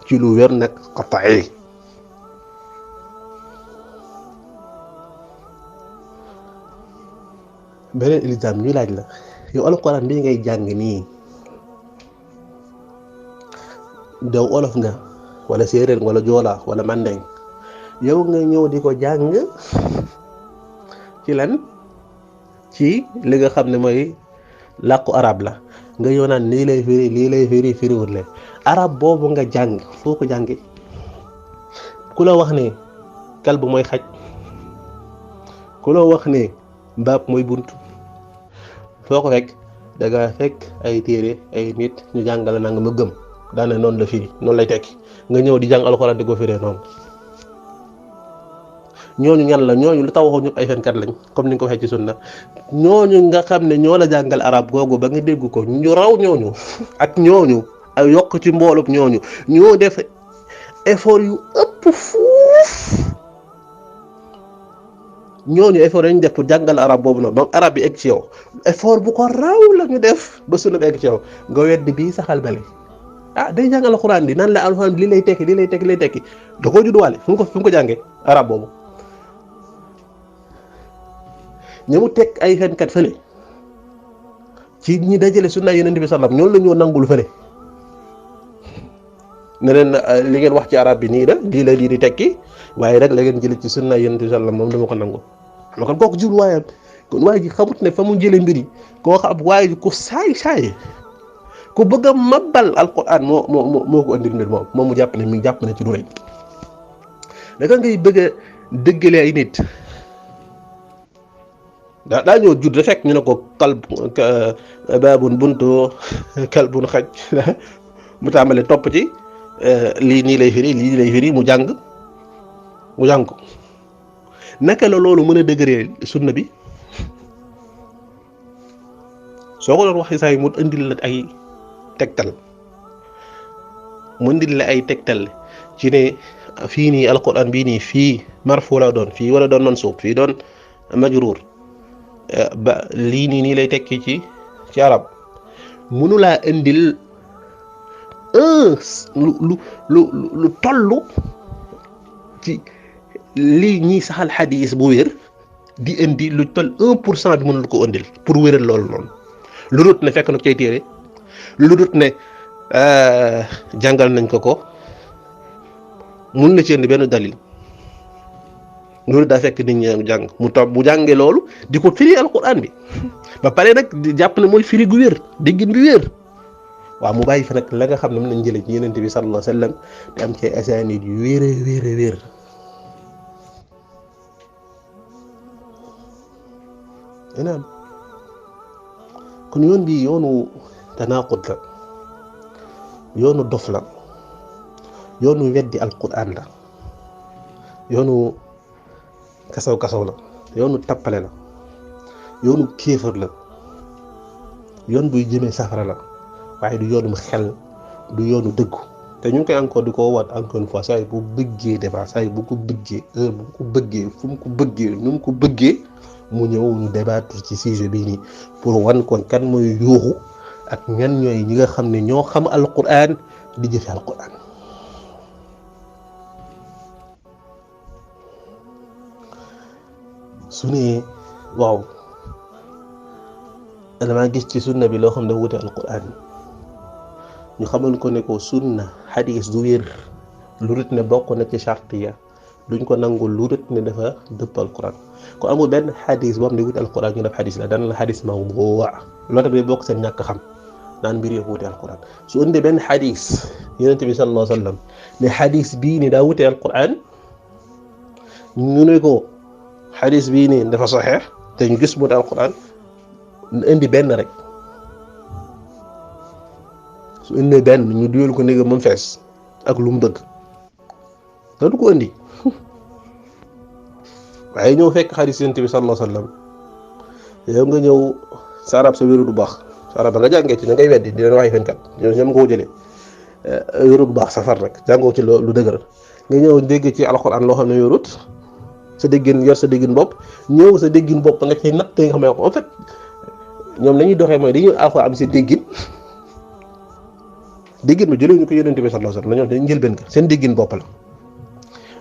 ci lu wér nag qat'i beneen ilzam ñu laaj la yow alquran bii ngay jàng nii daw olof nga wala séeréer wala joola wala mandeng yow nga ñëw di ko jàng ci lan ci li nga xam ne mooy làkku arab la nga yow naan lii lay firi firiwul le arab boobu nga jàng foo ko jàngi ku la wax ne kalb mooy xaj ku la wax ne mbaab mooy bunt foo ko fekk da nga fekk ay téere ay nit ñu jàngale na nga ma gëm daane noonu la firi noonu lay tekki nga ñëw di jàng alxuraan di ko firee noonu ñooñu ñan la ñooñu lu tax waxoo ñu ay fenkat lañ comme ni nga ko waxee ci sunna ñooñu nga xam ne ñoo la jàngal arab googu ba nga dégg ko ñu raw ñooñu ak ñooñu ay yokk ci mboolub ñooñu ñoo def effort yu ëpp fuuf ñooñu effort dañu def pour jàngal arab boobu noonu ba arab bi egg ci yow effort bu ko raw la ñu def ba sunna bi egg ci yow nga weddi bii saxal bale day jàngal alxuraan di naan la alxuraan lii lay tekki da koo judduwaale fu mu ko jàngee arab boobu ñi mu teg ay fenkat fële ci ñi dajale sunna yonent bi sallam ñoom la ñoo nangul fële ne leen li ngeen wax ci arab bi nii la lii di tekki waaye rek la ngeen jële ci sunna yonent bi sallam moom dama ko nangu ma kon kooku jublu waayam kon waaye ji xamut ne fa mu jële mbir yi koo xam waaye ji ku saay ku bëgg a mabbal alquran moo ko andil mbir moom mu jàpp ne ci du rëy naka ngay bëgg a dëggale ay nit daa ñëw judd rek fekk ñu ne ko baabun buntu kalbun xaj mu tàmbale topp ci lii nii lay firi mu jàng ko naka la loolu mën a dëgëree sunna bi soo ko doon wax saa yi mu indil la ay tegtal ci ne fii nii alquran bii nii fii marfu la doon fii wala doon mansub fii doon majruur ba lii nii lay tekki ci arab mënu laa indil lu tollu ci lii ñiy saxal xadiis bu wér di indi lu toll 1% bi mënul ko indil pour wéral loolu noonu lu dut ne fekk na cay téere lu dut ne jàngal nañ ko mun na ci indi benn dalil loolu daa fekk nit ñi jàng mu toog bu jàngee loolu di ko firi alquran bi ba pare nag di jàpp ne mooy firi gu wér déggin bi wér waaw mu bàyyi fa nag la nga xam ne mën nañ jële ci Yonent bi sallallahu alayhi wa sallam te am ci asaanid yu wér naam kon yoon bi yoonu tanaqud la yoonu dof la yoonu weddi alquran la, yoonu kasaw kasaw la, yoonu tappale la, yoonu kéefër la, yoon buy jëmee safara la, waaye du yoonu xel, du yoonu dëggu. te ñu ngi koy encore di ko waat encore une fois saa yi bu bëggee débat, saa yi bu ko bëggee heure bu ko bëggee fu mu ko bëggee nu mu ko bëggee mu ñëw ñu débattre ci sujet bii nii pour wan kon kan mooy yuuxu ak ñan ñooy ñi nga xam ne ñoo xam alquran di jëfe alquran. su ne waaw damaa gis ci sunna bi loo xam ne wute alquran, ñu xamal ko ne ko sunna xadis du wér lu dul ne bokk na ci charte ya, duñ ko nangul lu dul ne dafa dëpp alquran. kon amul benn xadis boo xam ne wute alquran ñu def xadis la, dana la xadis mawdu loolu tamit bokk seen ñàkk xam naan mbir yi wute alquran. su ëndee benn xadis yonent bi sallallahu alayhi wa sallam ne xadis bii ni daa wute alquran, ñu ne ko xadis bii nii dafa saxeex te ñu gis mu wute alquran, indi benn rek. su indee benn ñu duyal ko néegam moom fees ak lu mu bëgg da du ko indi waaye ñëw fekk xadis yonent bi sallallahu alayhi wa sallam yow nga ñëw sa arab sa wéru du baax, sa arab ba nga jàngee ci na ngay weddi di leen waxi fenkat ñoom nga ko jëlee wéru du baax safar rek jàngoo ci lu dëgër, nga ñëw dégg ci alxuraan loo xam ne wérut, sa déggin yor sa déggin bopp, ñëw sa déggin bopp nga ci natt nga xam ne ko en fait ñoom lañuy doxee mooy dañuy alxuraan am seen déggin bi jëlee ñu ko yonent bi sallallahu alayhi wasallam, ñoom dañu jël benn ka seen déggin bopp la.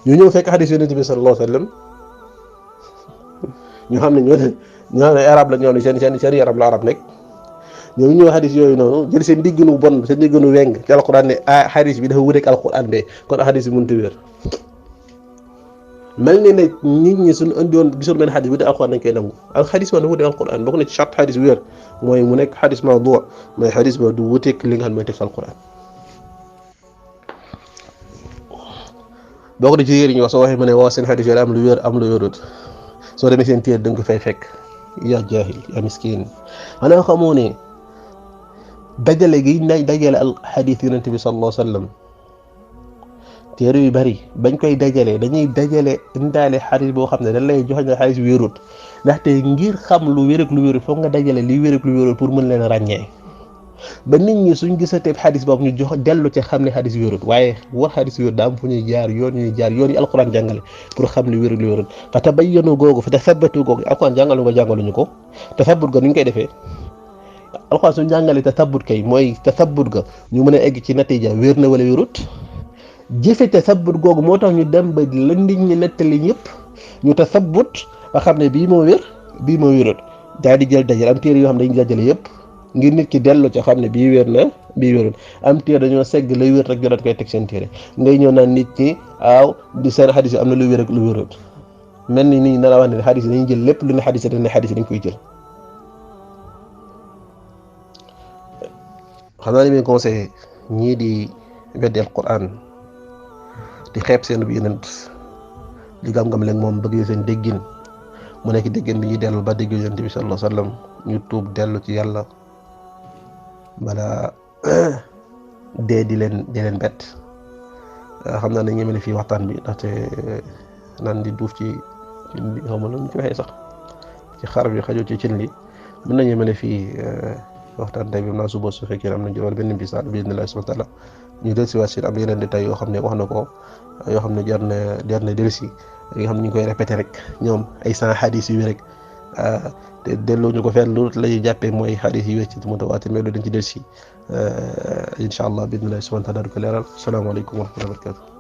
ñu ñëw fekk xadis yonent bi sallallahu alayhi wasallam ñu xam ne ñoo xam ne arab la, ñoo ne seen yaram la arab nekk, ñoo ñëw xadis yooyu noonu jël seen dégginu bon, seen dégginu weng ci alquran ne xadis bi dafa wuteeg alquran be kon xadis bi mënut a wér. mel ni ne nit ñi suñu andiwoon gisoon benn xadis bu dee alquran dañ koy nangu ak xadis ba dafa wuteeg alquran bokk na ci charte xadis bi wér mooy mu nekk xadis mawdu mooy xadis ba du wuteeg li nga xam ne mooy teg alquran. boo ko di ci yéer ñu wax soo waxee ma ne waaw seen xadis yooyu am lu wér am lu wérut, soo demee seen téere da nga ko fay fekk. yaa jaahil yaa miskin, xanaa xamoo ne dajale gi nañ dajale al xadis yonent bi sallallahu alayhi wa sallam téere yu bari bañ koy dajale dañuy dajale indaale xadis boo xam ne dañ lay joxe nga xadis wérut, ndaxte ngir xam lu wér ak lu wérut foog nga dajale li wér ak lu wérut pour mën leen a ràññee ba nit ñi suñ gisatee xadis boobu ñu jox dellu ci xam ne xadis wérut. waaye wax xadis wérut daa am fu ñuy jaar yoon yi alquran jàngale pour xam li wér ak lu wérut. fa tabayyanu googu fa tasabbatu googu alquran jàngalu nga jàngaluñu ko. tasabbut ga ni ñu koy defee alquran suñ jàngalee tasabbut kay mooy tasabbut ga ñu mën a egg ci natija wér na wala wérut. jëfe tasabbut googu moo tax ñu dem ba la nit ñi nettali ñëpp ñu tasabbut ba xam ne bii moo wér bii moo wérut daal di jël dajal am téere yoo xam ne dañuy dajale yëpp ngir nit ki dellu ci xam ne bii wér na bii wérut. am téere dañoo segg lay wér rek jotaat koy teg seen téere ngay ñëw naan nit ñi waaw di seen xadis yi am na lu wér ak lu wérut, mel ni nit ñi na la wax ne xadis yi dañuy jël lépp lu ne xadis yi dañ ne xadis yi dañ koy jël. xam naa li muy conseillé ñii di weddi alquran di xeeb seen bi yeneen di gam-gam leen moom bëgg seen déggin mu nekk déggin bi ñuy dellu ba dégg yonent bi sallallahu alayhi wasallam ñu tuub dellu ci yàlla bala dee di leen bett. xam naa ne ñemele fii waxtaan bi ndaxte naan di duuf ci xaw ma lu ñu ci waxee sax ci xar bi xajoo ci cin li mën na ñemele fii waxtaan tey bi naa suba su fekkee am nañ ci wala benn bisaal bi idhnillah subhanahu wa ta'ala ñu del si waat si am yeneen détails yoo xam ne wax na ko yoo xam ne jar na delsi yi nga xam ne ñu ngi koy répété rek ñoom ay 100 xadis yu rek te delloo ñu ko fenn lu la ñuy jàppee mooy xadis yi wecc ci mutawaatir mais loolu dañ ci delsi incha allah bi idhnillah subhanahu wa ta'ala ko leeral. Asalaamaaleykum wa rahmatullahi wa barakatuh.